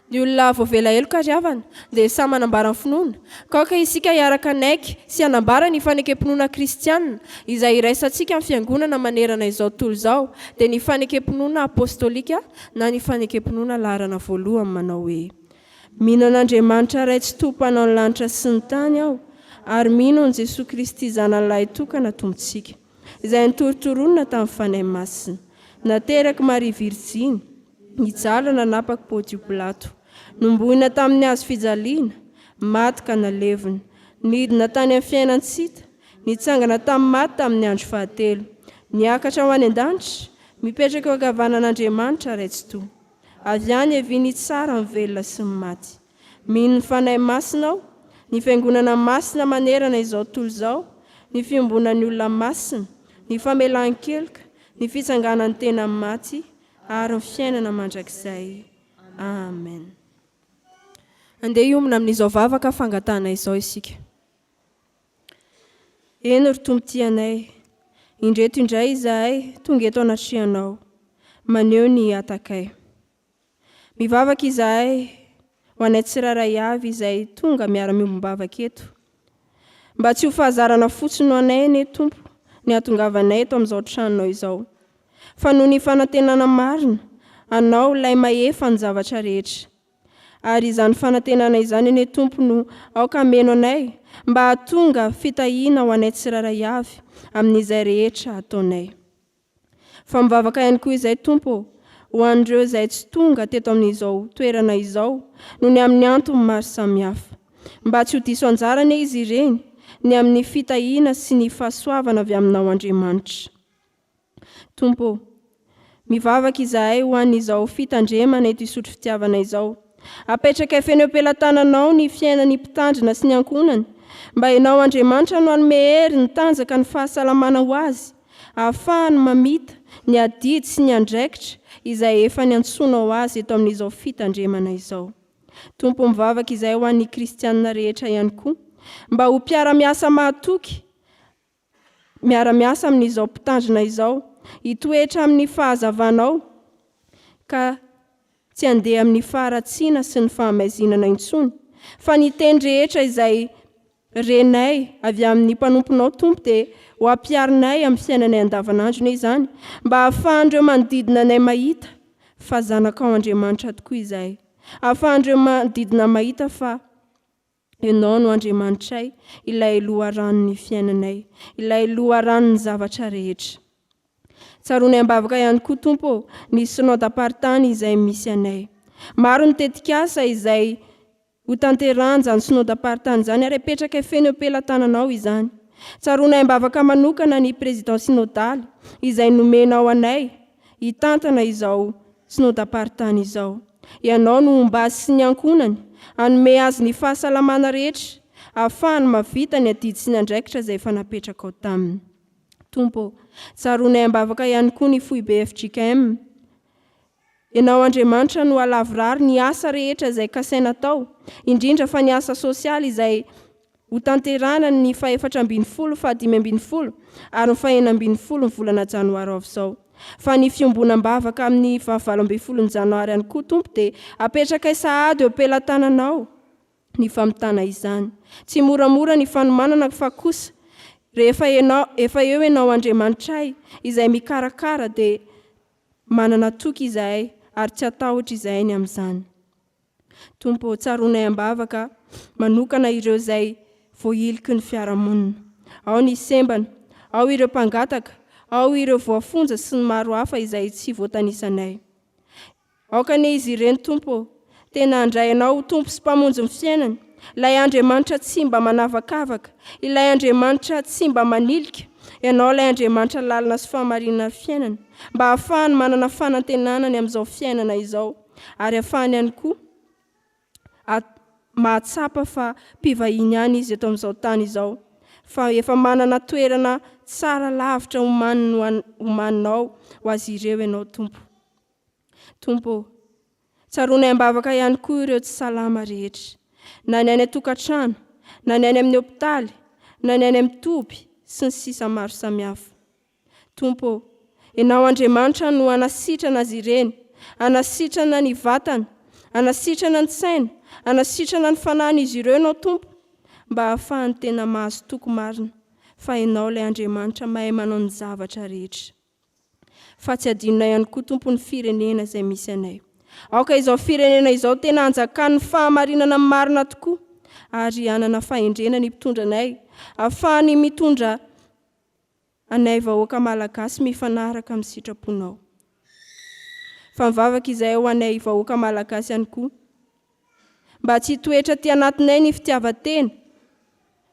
Ny olona voavela heloka ry havana dia samy manambara ny finoana, ka aoka isika hiaraka hanaiky sy hanambara ny fanekem-pinoana kristiana izay iraisantsika amin'ny Fiangonana manerana izao tontolo izao, dia ny fanekem-pinoana apostolika na ny fanekem-pinoana laharana voalohany manao hoe, Mino an'Andriamanitra Ray Tsitoha Mpanao ny lanitra sy ny tany aho, ary mino an'i Jesoa Kristy Zanany Lahitokana Tompontsika, izay nitorontoronina tamin'ny Fanahy Masina, naterak'i Maria Virjiny, Nijaly nanapak'i Pontio Pilato. Nombohina tamin'ny hazo fijaliana, maty ka nalevina. Nidina tany amin'ny fiainan-tsy hita, nitsangana tamin'ny maty tamin'ny andro fahatelo. Niakatra ho any an-danitra, mipetraka eo ankavanan'Andriamanitra Ray Tsitoha. Avy any havia nitsara ny velona sy ny maty. Mino ny Fanahy Masina aho, ny Fiangonana masina manerana izao tontolo izao, ny fiombonan'ny olona masina, ny famelan-keloka, ny fitsanganan'ny tena amin'ny maty, ary ny fiainana mandrakizay. Amen. Andeha hiomana amin'izao vavaka fangatahana izao isika. Eny ry Tompo tia anay, indreto indray izahay tonga eto anatrehanao, maneho ny hatakay. Mivavaka izahay ho anay tsirairay avy izay tonga miara-miombom-bavaka eto. Mba tsy ho fahazarana fotsiny ho anay anie Tompo ny hahatongavanay eto amin'izao tranonao izao, fa noho ny fanantenana marina Anao ilay mahefa ny zavatra rehetra. Ary izany fanantenana izany anie Tompo no aoka hameno anay mba hahatonga fitahiana ho anay tsirairay avy amin'izay rehetra ataonay. Fa mivavaka ihany koa izay Tompo ô, ho an'ireo izay tsy tonga teto amin'izao toerana izao noho ny amin'ny antony maro samihafa. Mba tsy ho diso anjara anie izy ireny ny amin'ny fitahiana sy ny fahasoavana avy aminao Andriamanitra. Tompo ô, mivavaka izahay ho an'izao fitandremana eto Isotry Fitiavana izao. Apetrakay feno eo am-pelatananao ny fiainan'ny mpitandrina sy ny ankohonany, mba Ianao Andriamanitra no hanome hery, ny tanjaka, ny fahasalamana ho azy, ahafahany mamita ny adidy sy ny andraikitra izay efa niantsoanao azy eto amin'izao fitandremana izao. Tompo mivavaka izahay ho an'ny kristianina rehetra ihany koa, mba ho mpiara-miasa mahatoky miara-miasa amin'izao mpitandrina izao, hitoetra amin'ny fahazavanao ka tsy handeha amin'ny faharatsiana sy ny fahamaizinana intsony, fa ny teny rehetra izay. renay avy amin'ny mpanomponao Tompo dia ho ampiharinay amin'ny fiainanay andavanandro anie izany mba hahafahan'ireo manodidina anay mahita fa zanakao Andriamanitra tokoa izahay. Hahafahan'ireo manodidina mahita fa Ianao no Andriamanitray, ilay loharanon'ny fiainanay, ilay loharanon'ny zavatra rehetra. Tsaroanay am-bavaka ihany koa Tompo ô, ny Synodam-paritany izay misy anay. Maro ny tetikasa izay Hotanterahana izany Synodam-paritany izany ary apetrakay feno eo am-pelatananao izany. Tsaroanay am-bavaka manokana ny Président Synodaly izay nomenao anay hitantana izao Synodam-paritany izao. Ianao no homba azy sy ny ankohonany, hanome azy ny fahasalamana rehetra ahafahany mahavita ny adidy sy ny andraikitra izay efa napetrakao taminy. Tompo ô, tsaroanay am-bavaka ihany koa ny Foibe fjkm. Ianao Andriamanitra no halavorary ny asa rehetra izay kasaina atao, indrindra fa ny asa sosialy izay hotanterahina ny faha-14, faha-15 ary ny faha-16 ny volana janoary ho avy izao. Fa ny fiombonam-bavaka amin'ny faha-18 ny janoary ihany koa Tompo dia apetrakay sahady eo am-pelatananao ny famitana izany. Tsy moramora ny fanomanana fa kosa rehefa ianao efa eo Ianao Andriamanitray izay mikarakara dia Manana toky izahay ary tsy hatahotra izahay ny amin'izany. Tompo ô, tsaroanay am-bavaka manokana ireo izay voahiliky ny fiarahamonina. Ao ny sembana, ao ireo mpangataka, ao ireo voafonja sy ny maro hafa izay tsy voatanisanay. Aoka anie izy ireny, Tompo ô, tena handray Anao ho Tompo sy Mpamonjy ny fiainany, Ilay Andriamanitra tsy mba manavakavaka, Ilay Andriamanitra tsy mba manilika, Ianao ilay Andriamanitra lalina sy fahamarinana ary fiainana, mba hahafahany manana fanantenana ny amin'izao fiainana izao, ary hahafahany ihany koa mahatsapa fa mpivahiny ihany izy eto amin'izao tany izao, fa efa manana toerana tsara lavitra omaniny omaninao ho azy ireo Ianao Tompo. Tompo ô, tsaroanay am-bavaka ihany koa ireo tsy salama rehetra, na ny any an-tokantrano, na ny any amin'ny hopitaly, na ny any amin'ny toby, sy ny sisa maro samihafa. Tompo ô, Ianao Andriamanitra no hanasitrana azy ireny, hanasitrana ny vatana, hanasitrana ny saina, hanasitrana ny fanahin'izy ireo Ianao Tompo, mba hahafahany tena mahazo toky marina fa Ianao ilay Andriamanitra mahay manao ny zavatra rehetra. Fa tsy adinonay ihany koa Tompo ny firenena izay misy anay. Aoka izao firenena izao tena hanjakan'ny fahamarinana marina tokoa ary hanana fahendrena ny mpitondra anay ahafahany mitondra anay vahoaka Malagasy mifanaraka amin'ny sitraponao. Fa mivavaka izahay ho anay vahoaka Malagasy ihany koa mba tsy hitoetra aty anatinay ny fitiavan-tena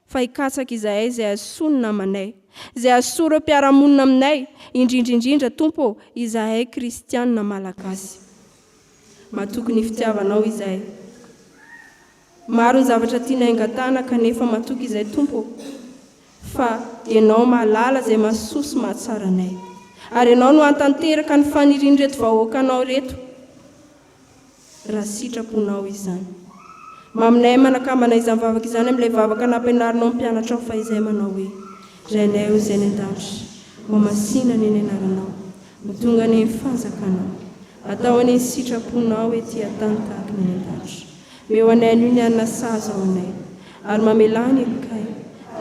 fa hikatsaka izahay izay hahasoa ny namanay, izay hahasoa ireo mpiara-monina aminay, indrindra indrindra Tompo ô, izahay kristianina Malagasy. Matoky ny fitiavanao izahay. Maro ny zavatra tianay angatahana kanefa matoky izahay Tompo ô, fa Ianao mahalala izay mahasoa sy mahatsara anay. Ary Ianao no hahatanteraka ny fanirian'ireto vahoakanao ireto. raha sitraponao izany. Maminay manakambana izany vavaka izany amin'ilay vavaka nampianarinao ny mpianatrao fahizay manao hoe, Rainay ô izay any an-danitra, ho masina anie ny anaranao, ho tonga anie ny fanjakanao, atao anie ny sitraponao ety an-tany tahaka ny any an-danitra. Meo anay anio ny hanina sahaza ho anay, ary mamelà ny helokay,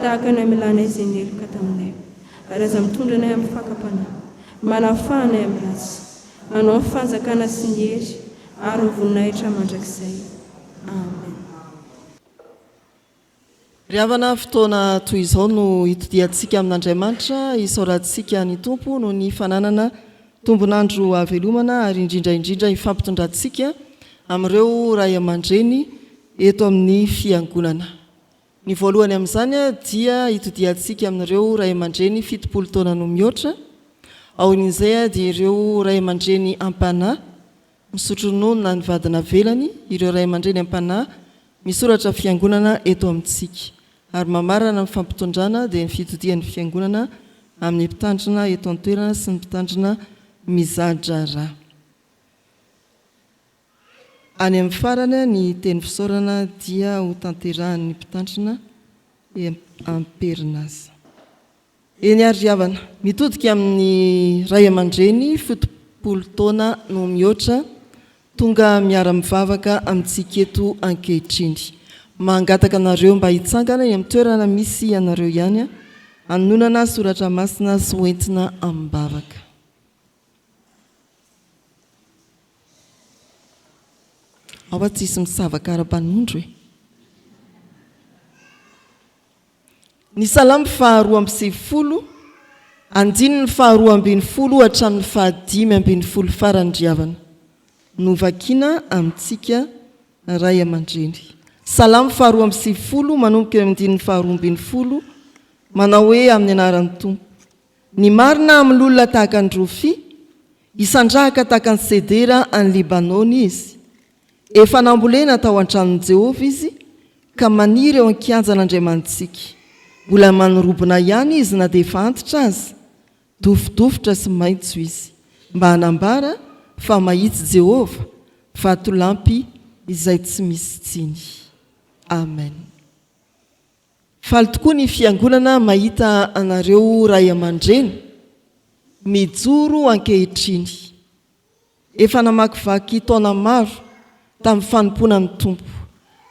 tahaka ny namelanay izay niheloka taminay. Ary aza mitondra anay amin'ny fakam-panahy, manafaha anay amin'ny ratsy. Anao ny fanjakana sy ny hery ary ny voninahitra mandrakizay. Amen. Ry havana, fotoana toy izao no hitodihantsika amin'Andriamanitra, hisaorantsika ny Tompo noho ny fananana tombon'andro hahavelomana ary indrindra indrindra hifampitondrantsika amin'ireo ray aman-dreny eto amin'ny Fiangonana. Ny voalohany amin'izany dia hitodihantsika amin'ireo ray aman-dreny 70 taona no mihoatra, aorian'izay dia ireo ray aman-dreny am-panahy misotro ronono na ny vady navelany, ireo ray aman-dreny am-panahy misoratra fiangonana eto amintsika. Ary mamarana ny fampitondrana dia ny fitodihan'ny fiangonana amin'ny mpitandrina eto an-toerana sy ny mpitandrina miza-draharaha. Any amin'ny farany ny teny fisaorana dia ho tanterahan'ny mpitandrina am-perinasa. Eny ary ry havana, mitodika amin'ny ray aman-dreny 70 taona no mihoatra tonga miara-mivavaka amintsika eto ankehitriny. Mangataka anareo mba hitsangana eny amin'ny toerana misy anareo ihany hanononana soratra masina sy hoentina amim-bavaka. Ao fa tsisy misava kara-panondro e. Ny Salamo faha 92, andininy faha 12 hatramin'ny faha 15 farany ry havana, no vakiana amintsika ray aman-dreny. Salamo faha 92 manomboka eo amin'ny andininy faha 12, manao hoe amin'ny anaran'ny Tompo. Ny marina hamololona tahaka ny rofia, hisandrahaka tahaka ny sedera any Libanona izy. Efa nambolena tao an-tranon'i Jehovah izy, ka maniry eo an-kianjan'Andriamanitsika. Mbola manorobona ihany izy na dia efa antitra aza. Dofodofotra sy maitso izy, mba hanambara fa mahitsy Jehovah, vatolampy izay tsy misy tsiny. Amen. Faly tokoa ny Fiangonana mahita anareo ray aman-dreny mijoro ankehitriny. Efa namakivaky taona maro tamin'ny fanompoana ny Tompo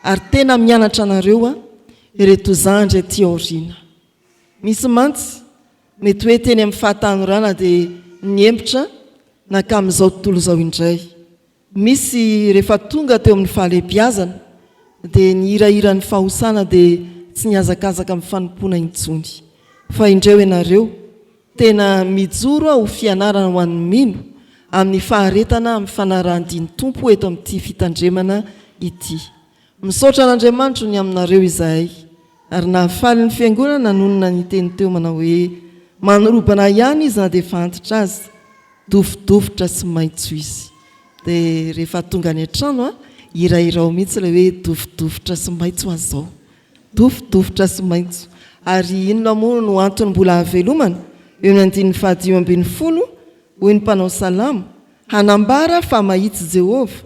ary tena mianatra anareo ireto zandry aty aoriana. Misy mantsy mety hoe teny amin'ny fahatanorana dia niembotra nankamin'izao tontolo izao indray. Misy rehefa tonga teo amin'ny fahalehibiazana dia nihirahira ny fahosana dia tsy nihazakazaka amin'ny fanompoana intsony. Fa indreo ianareo, tena mijoro ho fianarana ho an'ny mino amin'ny faharetana amin'ny fanarahan-dia ny Tompo eto amin'ity fitandremana ity. Misaotra an'Andriamanitro ny aminareo izahay, ary nahafaly ny fiangonana nonina niteny teo manao hoe, Manorobana ihany izy na dia efa antitra aza. Dofodofotra sy maitso izy. Dia rehefa tonga any an-trano an, hirahirao mihitsy ilay hoe dofodofotra sy maitso aho izao. Dofodofotra sy maitso. Ary inona moa no antony mbola hahavelomana? Eo amin'ny andininy fahadimy ambin'ny folo, hoy ny mpanao salamo, Hanambara fa mahitsy Jehovah,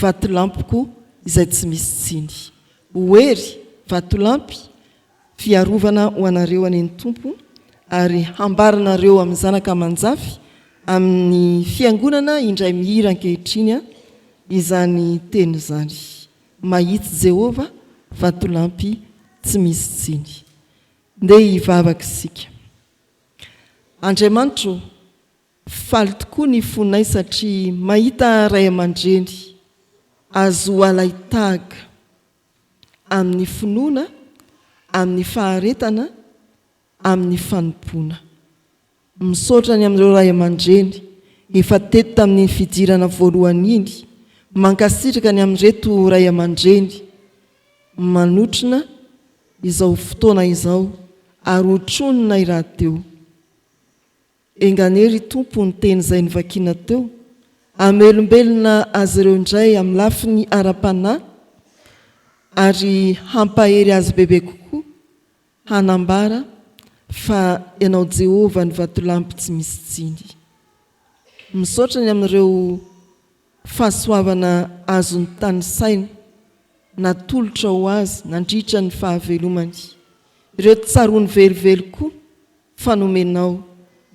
vatolampiko izay tsy misy tsiny. Ho hery, vatolampy, Fiarovana ho anareo anie ny Tompo ary hambaranareo amin'ny zanaka aman-jafy amin'ny fiangonana indray mihira ankehitriny izany teny izany. Mahitsy Jehovah, vatolampy tsy misy tsiny. Ndeha hivavaka isika. Andriamanitra ô, faly tokoa ny fonay satria mahita ray aman-dreny azo alain-tahaka. amin'ny finoana, amin'ny faharetana, amin'ny fanompoana. Misaotra ny amin'ireo ray aman-dreny efa teto tamin'iny fidirana voalohany iny, mankasitraka ny amin'ireto ray aman-dreny manotrona izao fotoana izao ary hotroninay rahateo. Enga anie ry Tompo ny teny izay novakiana teo hamelombelona azy ireo indray amin'ny lafiny ara-panahy ary hampahery azy bebe kokoa hanambara fa Ianao Jehovah ny vatolampy tsy misy tsiny. Misaotra ny amin'ireo fahasoavana azony tanisaina natolotra ho azy nandritra ny fahavelomany. Ireo tsaroany velively koa fa nomenao.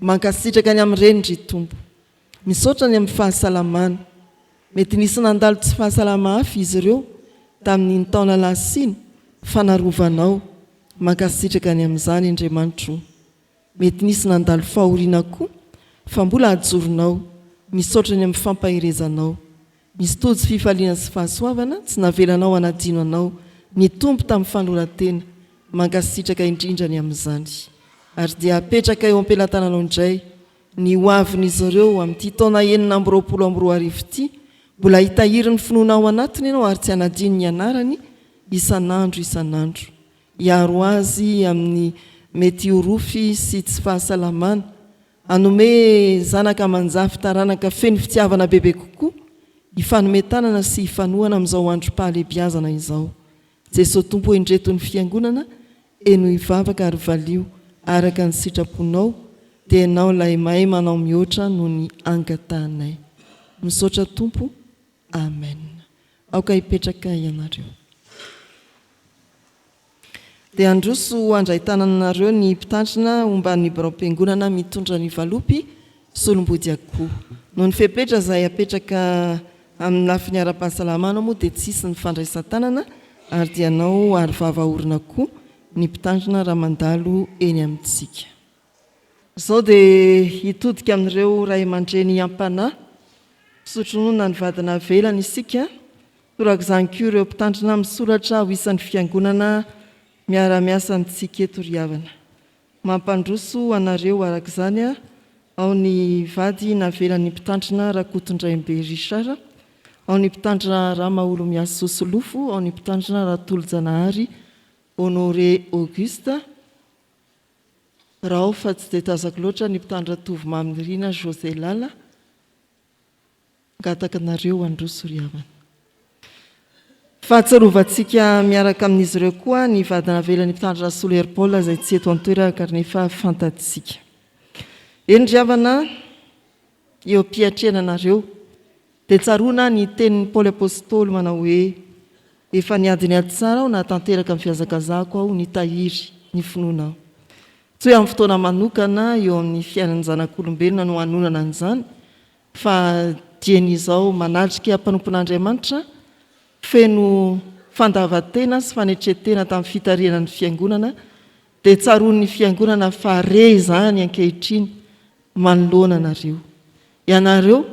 Mankasitraka ny amin'ireny ry Tompo. Misaotra ny amin'ny fahasalamana. Mety nisy nandalo tsy fahasalama hafa izy ireo tamin'iny taona lasa iny fa narovanao. Mankasitraka ny amin'izany Andriamanitro o. Mety nisy nandalo fahoriana koa fa mbola ajoronao. Misaotra ny amin'ny fampaherezanao. Misy tojo fifaliana sy fahasoavana tsy navelanao hanadino anao ny Tompo tamin'ny fanoloran-tena, mankasitraka indrindra ny amin'izany. Ary dia apetraka eo am-pelatananao indray ny ho avin'izy ireo amin'ity taona 2026 ity, mbola hitahiry ny finoana ao anatiny ianao ary tsy hanadino ny anarany isan'andro isan'andro. Hiaro azy amin'ny mety ho rofy sy tsy fahasalamana Hanome zanaka aman-jafy taranaka feno fitiavana bebe kokoa, hifanome tanana sy hifanohana amin'izao androm-pahalehibiazana izao. Jesoa Tompo ô indreto ny Fiangonana, henoy vavaka ary valio araka ny sitraponao, dia Ianao ilay mahay manao mihoatra noho ny angatahanay. Misaotra Tompo. Amen. Aoka hipetraka ianareo. Dia handroso handray tanana anareo ny mpitandrina omban'ny biraom-piangonana mitondra ny valopy solombody akoho. Noho ny fepetra izay apetraka amin'ny lafiny ara-pahasalamana moa dia tsy hisy ny fandraisan-tanana. Ary dia hanao aro vava orona koa ny mpitandrina raha mandalo eny amintsika. Izao dia hitodika amin'ireo ray aman-dreny am-panahy, mpisotro ronono na ny vady navelany isika, torak'izany koa ireo mpitandrina misoratra ho isan'ny fiangonana miara-miasa amintsika eto ry havana. Mampandroso anareo araka izany ao ny vady navelan'ny mpitandrina Rakotondrainibe Richard, ao ny mpitandrina Ramaholomiaso Solofo, ao ny mpitandrina Ratolojanahary Honoré Auguste, Raha ao fa tsy dia tazako loatra ny mpitandrina Tovomaminirina José Lala, Mangataka anareo handroso ry havana. Fahatsiarovantsika miaraka amin'izy ireo koa ny vady navelan'ny Mpitandrina Rasolo Hery Paul izay tsy eto an-toerana kanefa fantatsika. Eny ry havana, eo am-piatrehana anareo dia tsaroana ny tenin'i Paoly Apostoly manao hoe, Efa niady ny ady tsara aho, nahatanteraka ny fihazakazahako aho, nitahiry ny finoana aho. Tsy hoe amin'ny fotoana manokana eo amin'ny fiainan'ny zanak'olombelona no hanonana an'izany, Fa dieny izao manatrika mpanompon'Andriamanitra feno fandavan-tena sy fanetren-tena tamin'ny fitarihana ny Fiangonana, dia tsaroan'ny Fiangonana fa re izany ankehitriny manoloana anareo. Ianareo,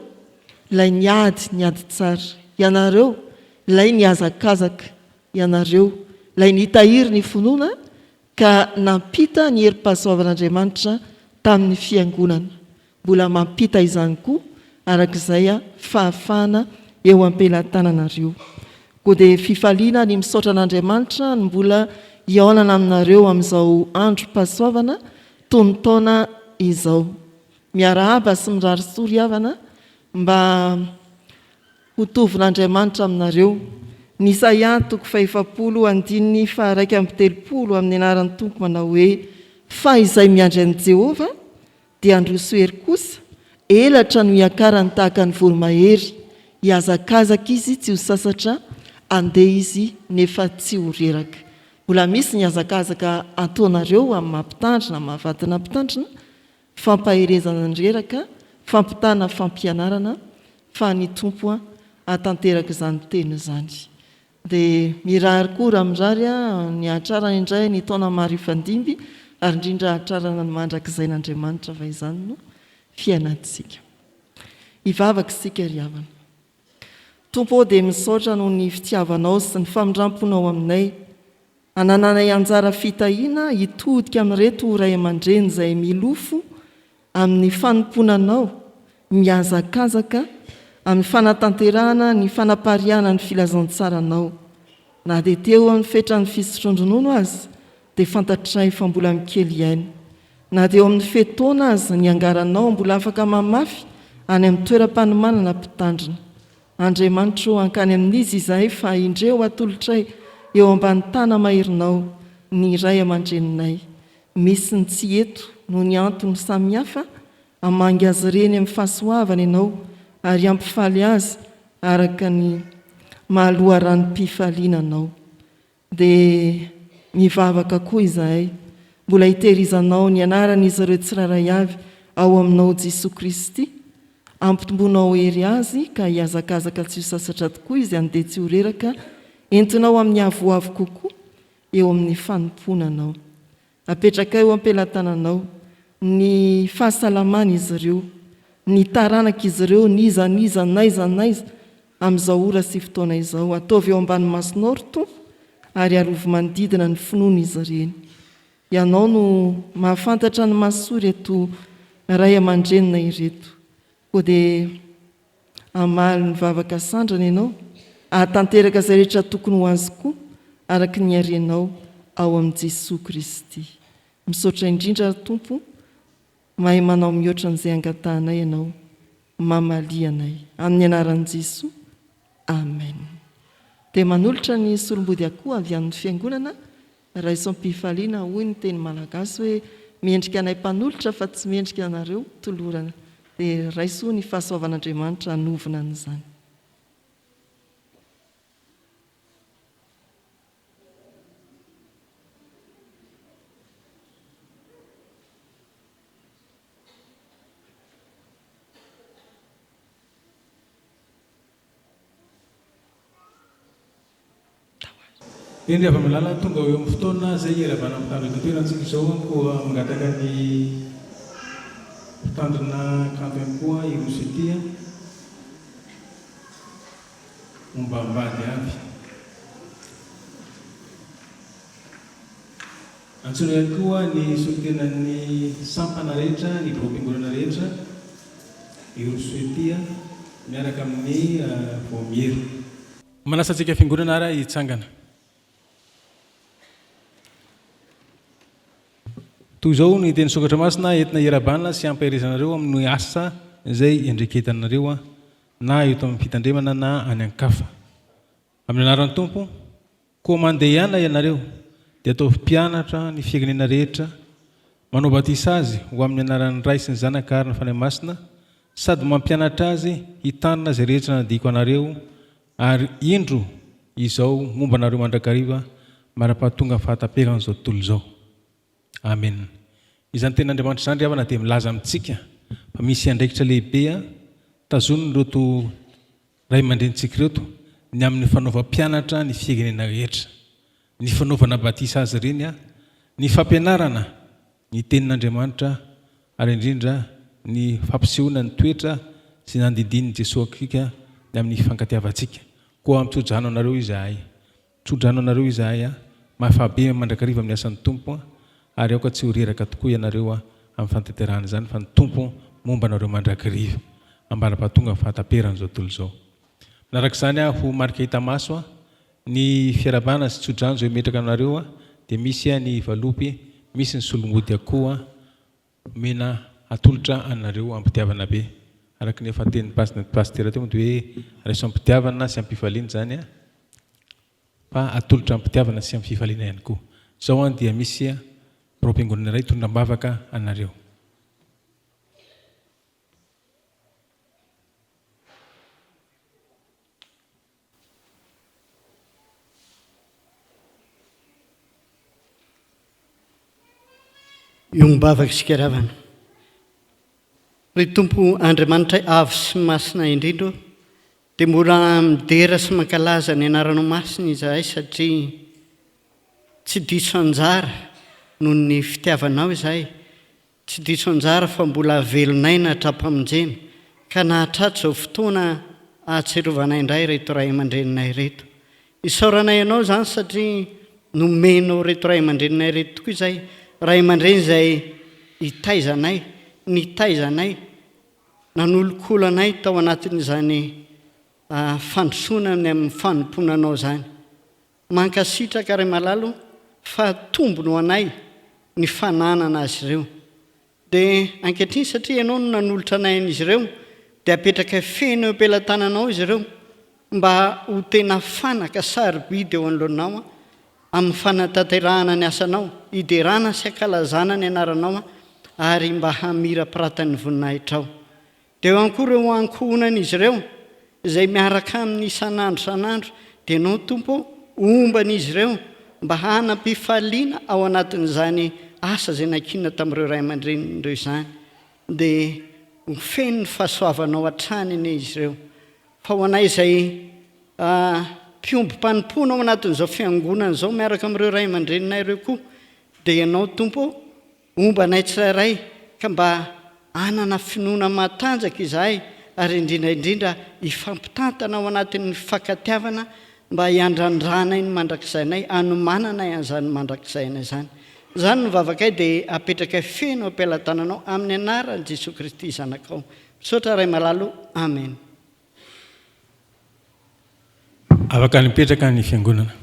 ilay niady ny ady tsara. Ianareo, ilay nihazakazaka. Ianareo, ilay nitahiry ny finoana ka nampita ny herim-pahasoavan'Andriamanitra tamin'ny Fiangonana. Mbola mampita izany koa araka izay fahafahana eo am-pelatananareo. Koa dia fifaliana ny misaotra an'Andriamanitra ny mbola hihaonana aminareo amin'izao androm-pahasoavana tonon-taona izao. Miarahaba sy mirary soa ry havana mba ho tovin'Andriamanitra aminareo. Ny Isaia toko fahefapolo andininy faha-31 amin'ny anaran'ny Tompo manao hoe, Fa izay miandry an'i Jehovah Dia handroso hery kosa, elatra no hiakarany tahaka ny voromahery, hihazakazaka izy tsy ho sasatra, handeha izy nefa tsy ho reraka. Mbola misy ny hazakazaka ataonareo amin'ny maha mpitandrina, maha vadina mpitandrina, fampaherezana ny reraka, fampitana fampianarana, fa ny Tompo hahatanteraka izany teny izany. Dia mirary koa raha mirary ny hahatrarana indray ny taona maro hifandimby ary indrindra hahatrarana ny mandrakizain'Andriamanitra fa izany no fiainantsika. Hivavaka isika ry havana. Tompo ô dia misaotra noho ny fitiavanao sy ny famindramponao aminay. Anananay anjara fitahiana hitodika amin'ireto ray aman-dreny izay milofo amin'ny fanompoana Anao, mihazakazaka amin'ny fanatanterahana ny fanapariahana ny filazantsaranao. Na dia teo amin'ny fetran'ny fisotroan-dronono aza, dia fantatray fa mbola mikely aina. Na dia eo amin'ny fe-taona aza niangaranao mbola afaka mamafy any amin'ny toeram-panomanana mpitandrina. Andriamanitro ô, hankany amin'iza izahay fa indreo atolotray eo ambany tana-maherinao ny ray aman-dreninay. Misy ny tsy eto noho ny antony samihafa, hamangy azy ireny amin'ny fahasoavana Ianao ary hampifaly azy araka ny maha loharanom-pifaliana Anao. Dia mivavaka koa izahay mbola hitehirizanao ny anaran'izy ireo tsirairay avy ao aminao Jesoa Kristy, ampitomboinao hery azy ka hihazakazaka tsy ho sasatra tokoa izy handeha tsy ho reraka, entinao amin'ny avoavo kokoa eo amin'ny fanompoana Anao. Apetrakay eo am-pelatananao ny fahasalaman'izy ireo, ny taranak'izy ireo, n'iza n'iza, n'aiza n'aiza, amin'izao ora sy fotoana izao. Ataovy eo ambany masonao, ry Tompo, ary arovy manodidina ny finoan'izy ireny. Ianao no mahafantatra ny mahasoa ireto ray aman-drenina ireto. Koa dia Hamaly ny vavaka sandrany ianao, hahatanteraka izay rehetra tokony ho azy koa, araka ny harenao ao amin'i Jesoa Kristy. Misaotra indrindra ry Tompo, mahay manao mihoatra an'izay angatahanay ianao. Mamalia anay. Amin'ny anaran'i Jesoa. Amen. Dia manolotra ny solombody akoho avy amin'ny Fiangonana Raiso am-pifaliana hoy ny teny malagasy hoe mendrika anay mpanolotra fa tsy mendrika anareo tolorana dia raiso ny fahasoavan'Andriamanitra hanovona an'izany. Eny ry hava-malala, tonga eo amin'ny fotoana izay hiaravana amin'ny mpitandro eto an-toerana isika izao, koa mangataka ny mpitandrina kanto ihany koa hiroso ety ombam-bady avy. Antsoina ihany koa ny solontenan'ny sampana rehetra, ny biraom-piangonana rehetra hiroso ety miaraka amin'ny vaomiera. Manasa antsika fiangonana ary hitsangana. Toy izao ny teny sokatra masina entina hiarabana sy hampaherezana anareo amin'ny asa izay iandreketanareo na eto amin'ny fitandremana na any an-kafa. Amin'ny anaran'ny Tompo, koa mandehana ianareo dia ataovy mpianatra ny firenena rehetra, manao batisa azy ho amin'ny anaran'ny Ray sy ny Zanaka ary ny Fanahy Masina, sady mampianatra azy hitandrina izay rehetra nadiako anareo, ary indro izao momba anareo mandrakariva mandra-pahatonga ny fahataperan'izao tontolo izao. Amena. Izany tenin'Andriamanitra izany ry havana dia milaza amintsika fa misy andraikitra lehibe tazonin'ireto ray aman-drenintsika ireto ny amin'ny fanaovam-pianatra ny firenena rehetra, ny fanaovana batisa azy ireny, ny fampianarana ny Tenin'Andriamanitra ary indrindra ny fampisehoana ny toetra sy nandidian'i Jesoa antsika ny amin'ny fifankatiavantsika. Koa mitso-drano anareo izahay. Mitso-drano anareo izahay a. Mahafahabe mandrakariva amin'ny asan'ny Tompo a. Ary aoka tsy ho reraka tokoa ianareo a amin'ny fanatanterahana izany fa ny Tompo momba anareo mandrakariva ambara-pahatonga ny fahataperan'izao tontolo izao. Manaraka izany a, ho marika hita maso a, Ny fiarahabana sy tsodrano izay ometraka anareo dia misy ny valopy, misy ny solomody akoho omena atolotra anareo am-pitiavana be. Araka ny efa tenin'ny Pasitera teo moa dia hoe raiso am-pitiavana sy am-pifaliana izany fa atolotra am-pitiavana sy am-fifaliana ihany koa. Izao dia misy biraom-piangonana iray hitondra am-bavaka anareo. Iombavaka isika ry havana. Ry Tompo Andriamanitray avo sy masina indrindra ô, dia mbola midera sy mankalaza ny anaranao masina izahay satria tsy diso anjara noho ny fitiavanao izahay Tsy diso anjara fa mbola velon'aina hatrampamonjena ka nahatratra izao fotoana ahatsiarovanay indray ireto ray aman-dreninay ireto. Isaoranay anao izany satria nomenao ireto ray aman-dreninay ireto tokoa izay ray aman-dreny izay hitaiza anay, nitaiza anay, nanolokolo anay tao anatin'izany fandrosoana ny amin'ny fanompoana anao izany. Mankasitraka ray malala o fa tombony ho anay ny fananana azy ireo. Dia ankehitriny satria ianao no nanolotra anay an'izy ireo dia apetrakay feno eo am-pelatananao izy ireo mba ho tena fanaka sarobidy eo anoloanao amin'ny fanatanterahana ny asanao, hiderana sy hankalazana ny anaranao ary mba hamirapiratan'ny voninahitrao. Dia eo ihany koa ireo ankohonan'izy ireo izay miaraka aminy isan'andro isan'andro, dia Ianao Tompo ô, homba an'izy ireo mba hanam-pifaliana ao anatin'izany asa izay nankinina tamin'ireo ray aman-dreniny ireo izany. Dia ho feno ny fahasoavanao hatrany anie izy ireo. Fa ho anay izay mpiombom-panompoana ao anatin'izao fiangonana izao miaraka amin'ireo ray aman-dreninay ireo koa, dia Ianao Tompo ô, Homba anay tsirairay ka mba hanana finoana matanjaka izahay ary indrindra indrindra hifampitantana ao anatin'ny fifankatiavana mba hiandrandranay ny mandrakizainay, hanomananay an'izany mandrakizaina izany. Izany no vavakay dia apetrakay feno am-pelatananao amin'ny anaran'i Jesoa Kristy Zanakao. Misaotra Ray malala o. Amen. Afaka nipetraka ny fiangonana.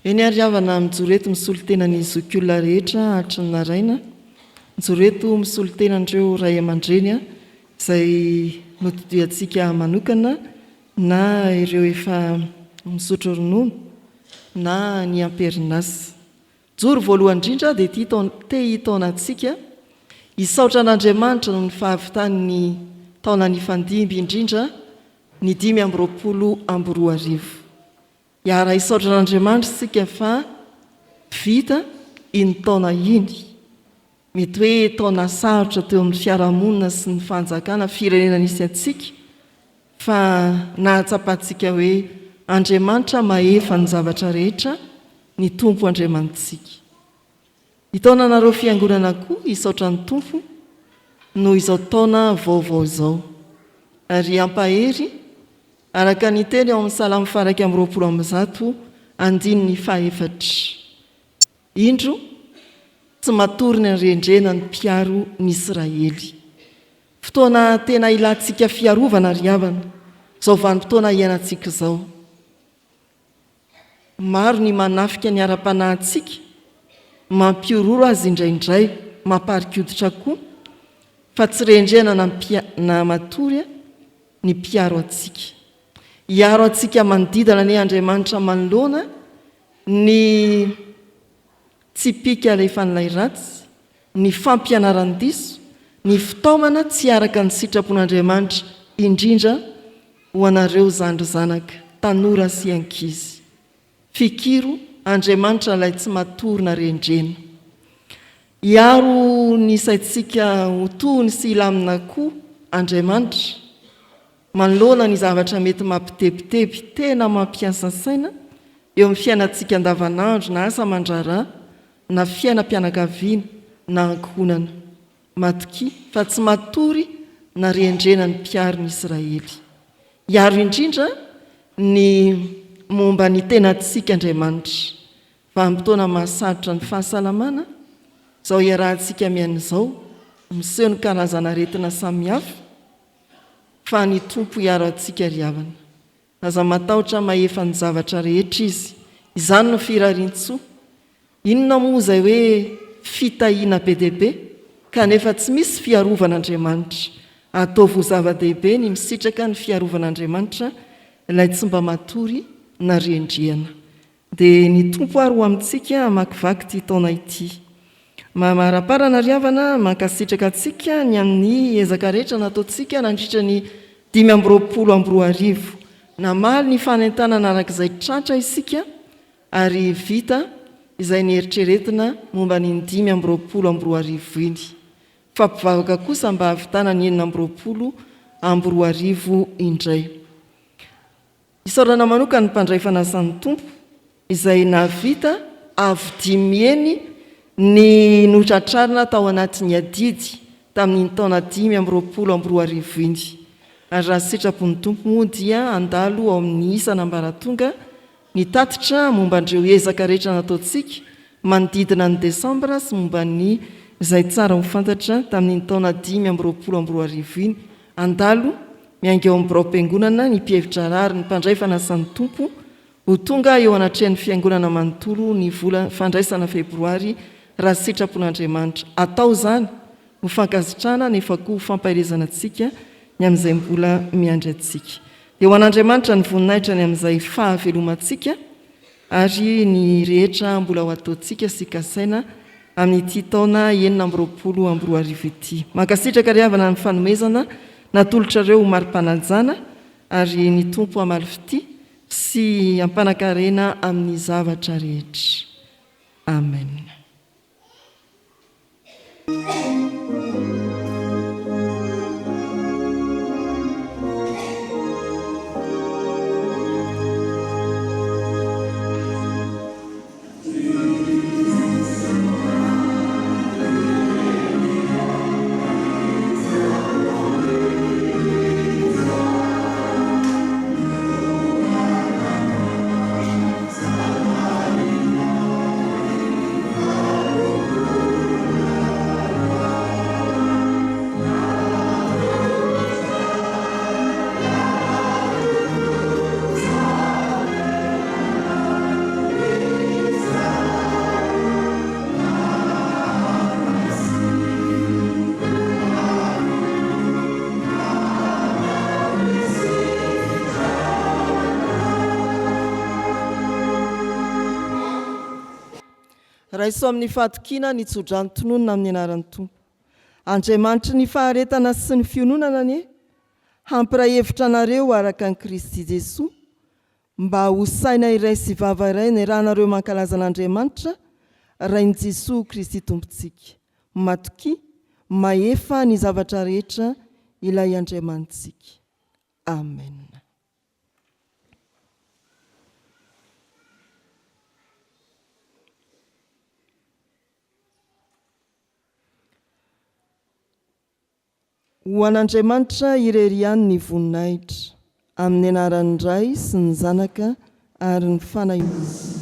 Eny ary havana mijoro eto misolo tena ny zokiolona rehetra hatry ny naraina, mijoro eto misolo tena an'ireo ray aman-dreny izay notodiantsika manokana. na ireo efa misotro ronono na ny am-perinasa. Joro voalohany indrindra dia ity te hitaona antsika hisaotra an'Andriamanitra noho ny fahavitan'ny taona nifandimby indrindra ny 2025. Hiara-hisaotra an'Andriamanitra isika fa vita iny taona iny. Mety hoe taona sarotra teo amin'ny fiarahamonina sy ny fanjakana, firenena nisy antsika, fa nahatsapantsika hoe Andriamanitra mahefa ny zavatra rehetra, ny Tompo Andriamanitsika. Hitaona anareo fiangonana koa hisaotra ny Tompo noho izao taona vaovao izao, ary hampahery araka ny teny ao amin'ny Salamo faha-121 andininy fahefatra. Indro, tsy matory ny harendrena ny mpiaro ny Israely. Fotoana tena ilantsika fiarovana ry havana, izao vanim-potoana iainantsika izao. Maro ny manafika ny ara-panahintsika, mampihorohoro aza indraindray, mamparikoditra koa, fa tsy rendrehana na na matory ny mpiaro antsika. Hiaro antsika manodidana anie Andriamanitra manoloana ny tsipìka alefan'ilay ratsy, ny fampianaran-diso, ny fitaomana tsy araka ny sitrapon'Andriamanitra, indrindra ho anareo zandry zanaka, tanora sy ankizy. Fikiro Andriamanitra ilay tsy matory na rendrena. Hiaro ny saintsika ho tony sy hilamina koa Andriamanitra. Manoloana ny zavatra mety mampitebiteby, tena mampiasa saina eo amin'ny fiainantsika andavanandro na asa aman-draharaha na fiainam-pianakaviana na ankohonana. Matokia fa tsy matory na rendrena ny mpiaro ny Israely. Hiaro indrindra ny momba ny tenantsika Andriamanitra. Vanim-potoana mahasarotra ny fahasalamana izao iarahantsika miaina izao, miseho ny karazan'aretina samihafa, Fa ny Tompo hiaro antsika ry havana. Aza matahotra mahefa ny zavatra rehetra Izy. Izany no firarian-tsoa. Inona moa izay hoe fitahiana be dia be kanefa tsy misy fiarovan'Andriamanitra. Ataovy ho zava-dehibe ny misitraka ny fiarovan'Andriamanitra ilay tsy mba matory na rendrehana. Dia ny Tompo ary ho amintsika hamakivaky ity taona ity. Mamaraparana ry havana, mankasitraka antsika ny amin'ny ezaka rehetra nataontsika nandritra ny 2025. Namaly ny fanentanana araka izay tratra isika ary vita izay nieritreretina momba an'iny 2025 iny. Fampivavaka kosa mba hahavitana ny 2026 indray. Isaorana manokana ny mpandray fanasan'ny Tompo izay nahavita avo dimy heny ny notratrarina tao anatin'ny adidy tamin'iny taona 2025 iny. Ary raha sitrapon'ny Tompo moa dia handalo ao amin'ny isan'ambaratonga ny tatitra momba an'ireo ezaka rehetra nataontsika manodidina ny desambra sy momba ny izay tsara ho fantatra tamin'iny taona 2025 iny. Handalo Miainga eo amin'ny biraom-piangonana ny mpihevi-draharaha ary ny mpandray fanasan'ny Tompo ho tonga eo anatrehan'ny fiangonana manontolo ny vola fandraisana Febroary raha sitrapon'Andriamanitra. Atao izany ho fankasitrahana nefa koa ho fampaherezana antsika ny amin'izay mbola miandry antsika. Dia ho an'Andriamanitra ny voninahitra ny amin'izay fahavelomantsika ary ny rehetra mbola ho ataontsika sy kasaina amin'ity taona 2026 ity. Mankasitraka ry havana ny fanomezana natolotrareo ho mari-panajana ary ny Tompo hamaly fitia sy hampanakarena amin'ny zavatra rehetra. Amen. Raiso amin'ny fahatokiana ny tsodrano tononina amin'ny anaran'ny Tompo. Andriamanitry ny faharetana sy ny fiononana anie hampiray hevitra anareo araka an'i Kristy Jesoa, mba ho saina iray sy vava iray niarahanareo mankalaza an'Andriamanitra, Rain'i Jesoa Kristy Tompontsika. Matokia, mahefa ny zavatra rehetra ilay Andriamanitsika. Amen. Ho an'Andriamanitra irery ihany ny voninahitra, amin'ny anaran'ny Ray sy ny Zanaka ary ny Fanahy Masina.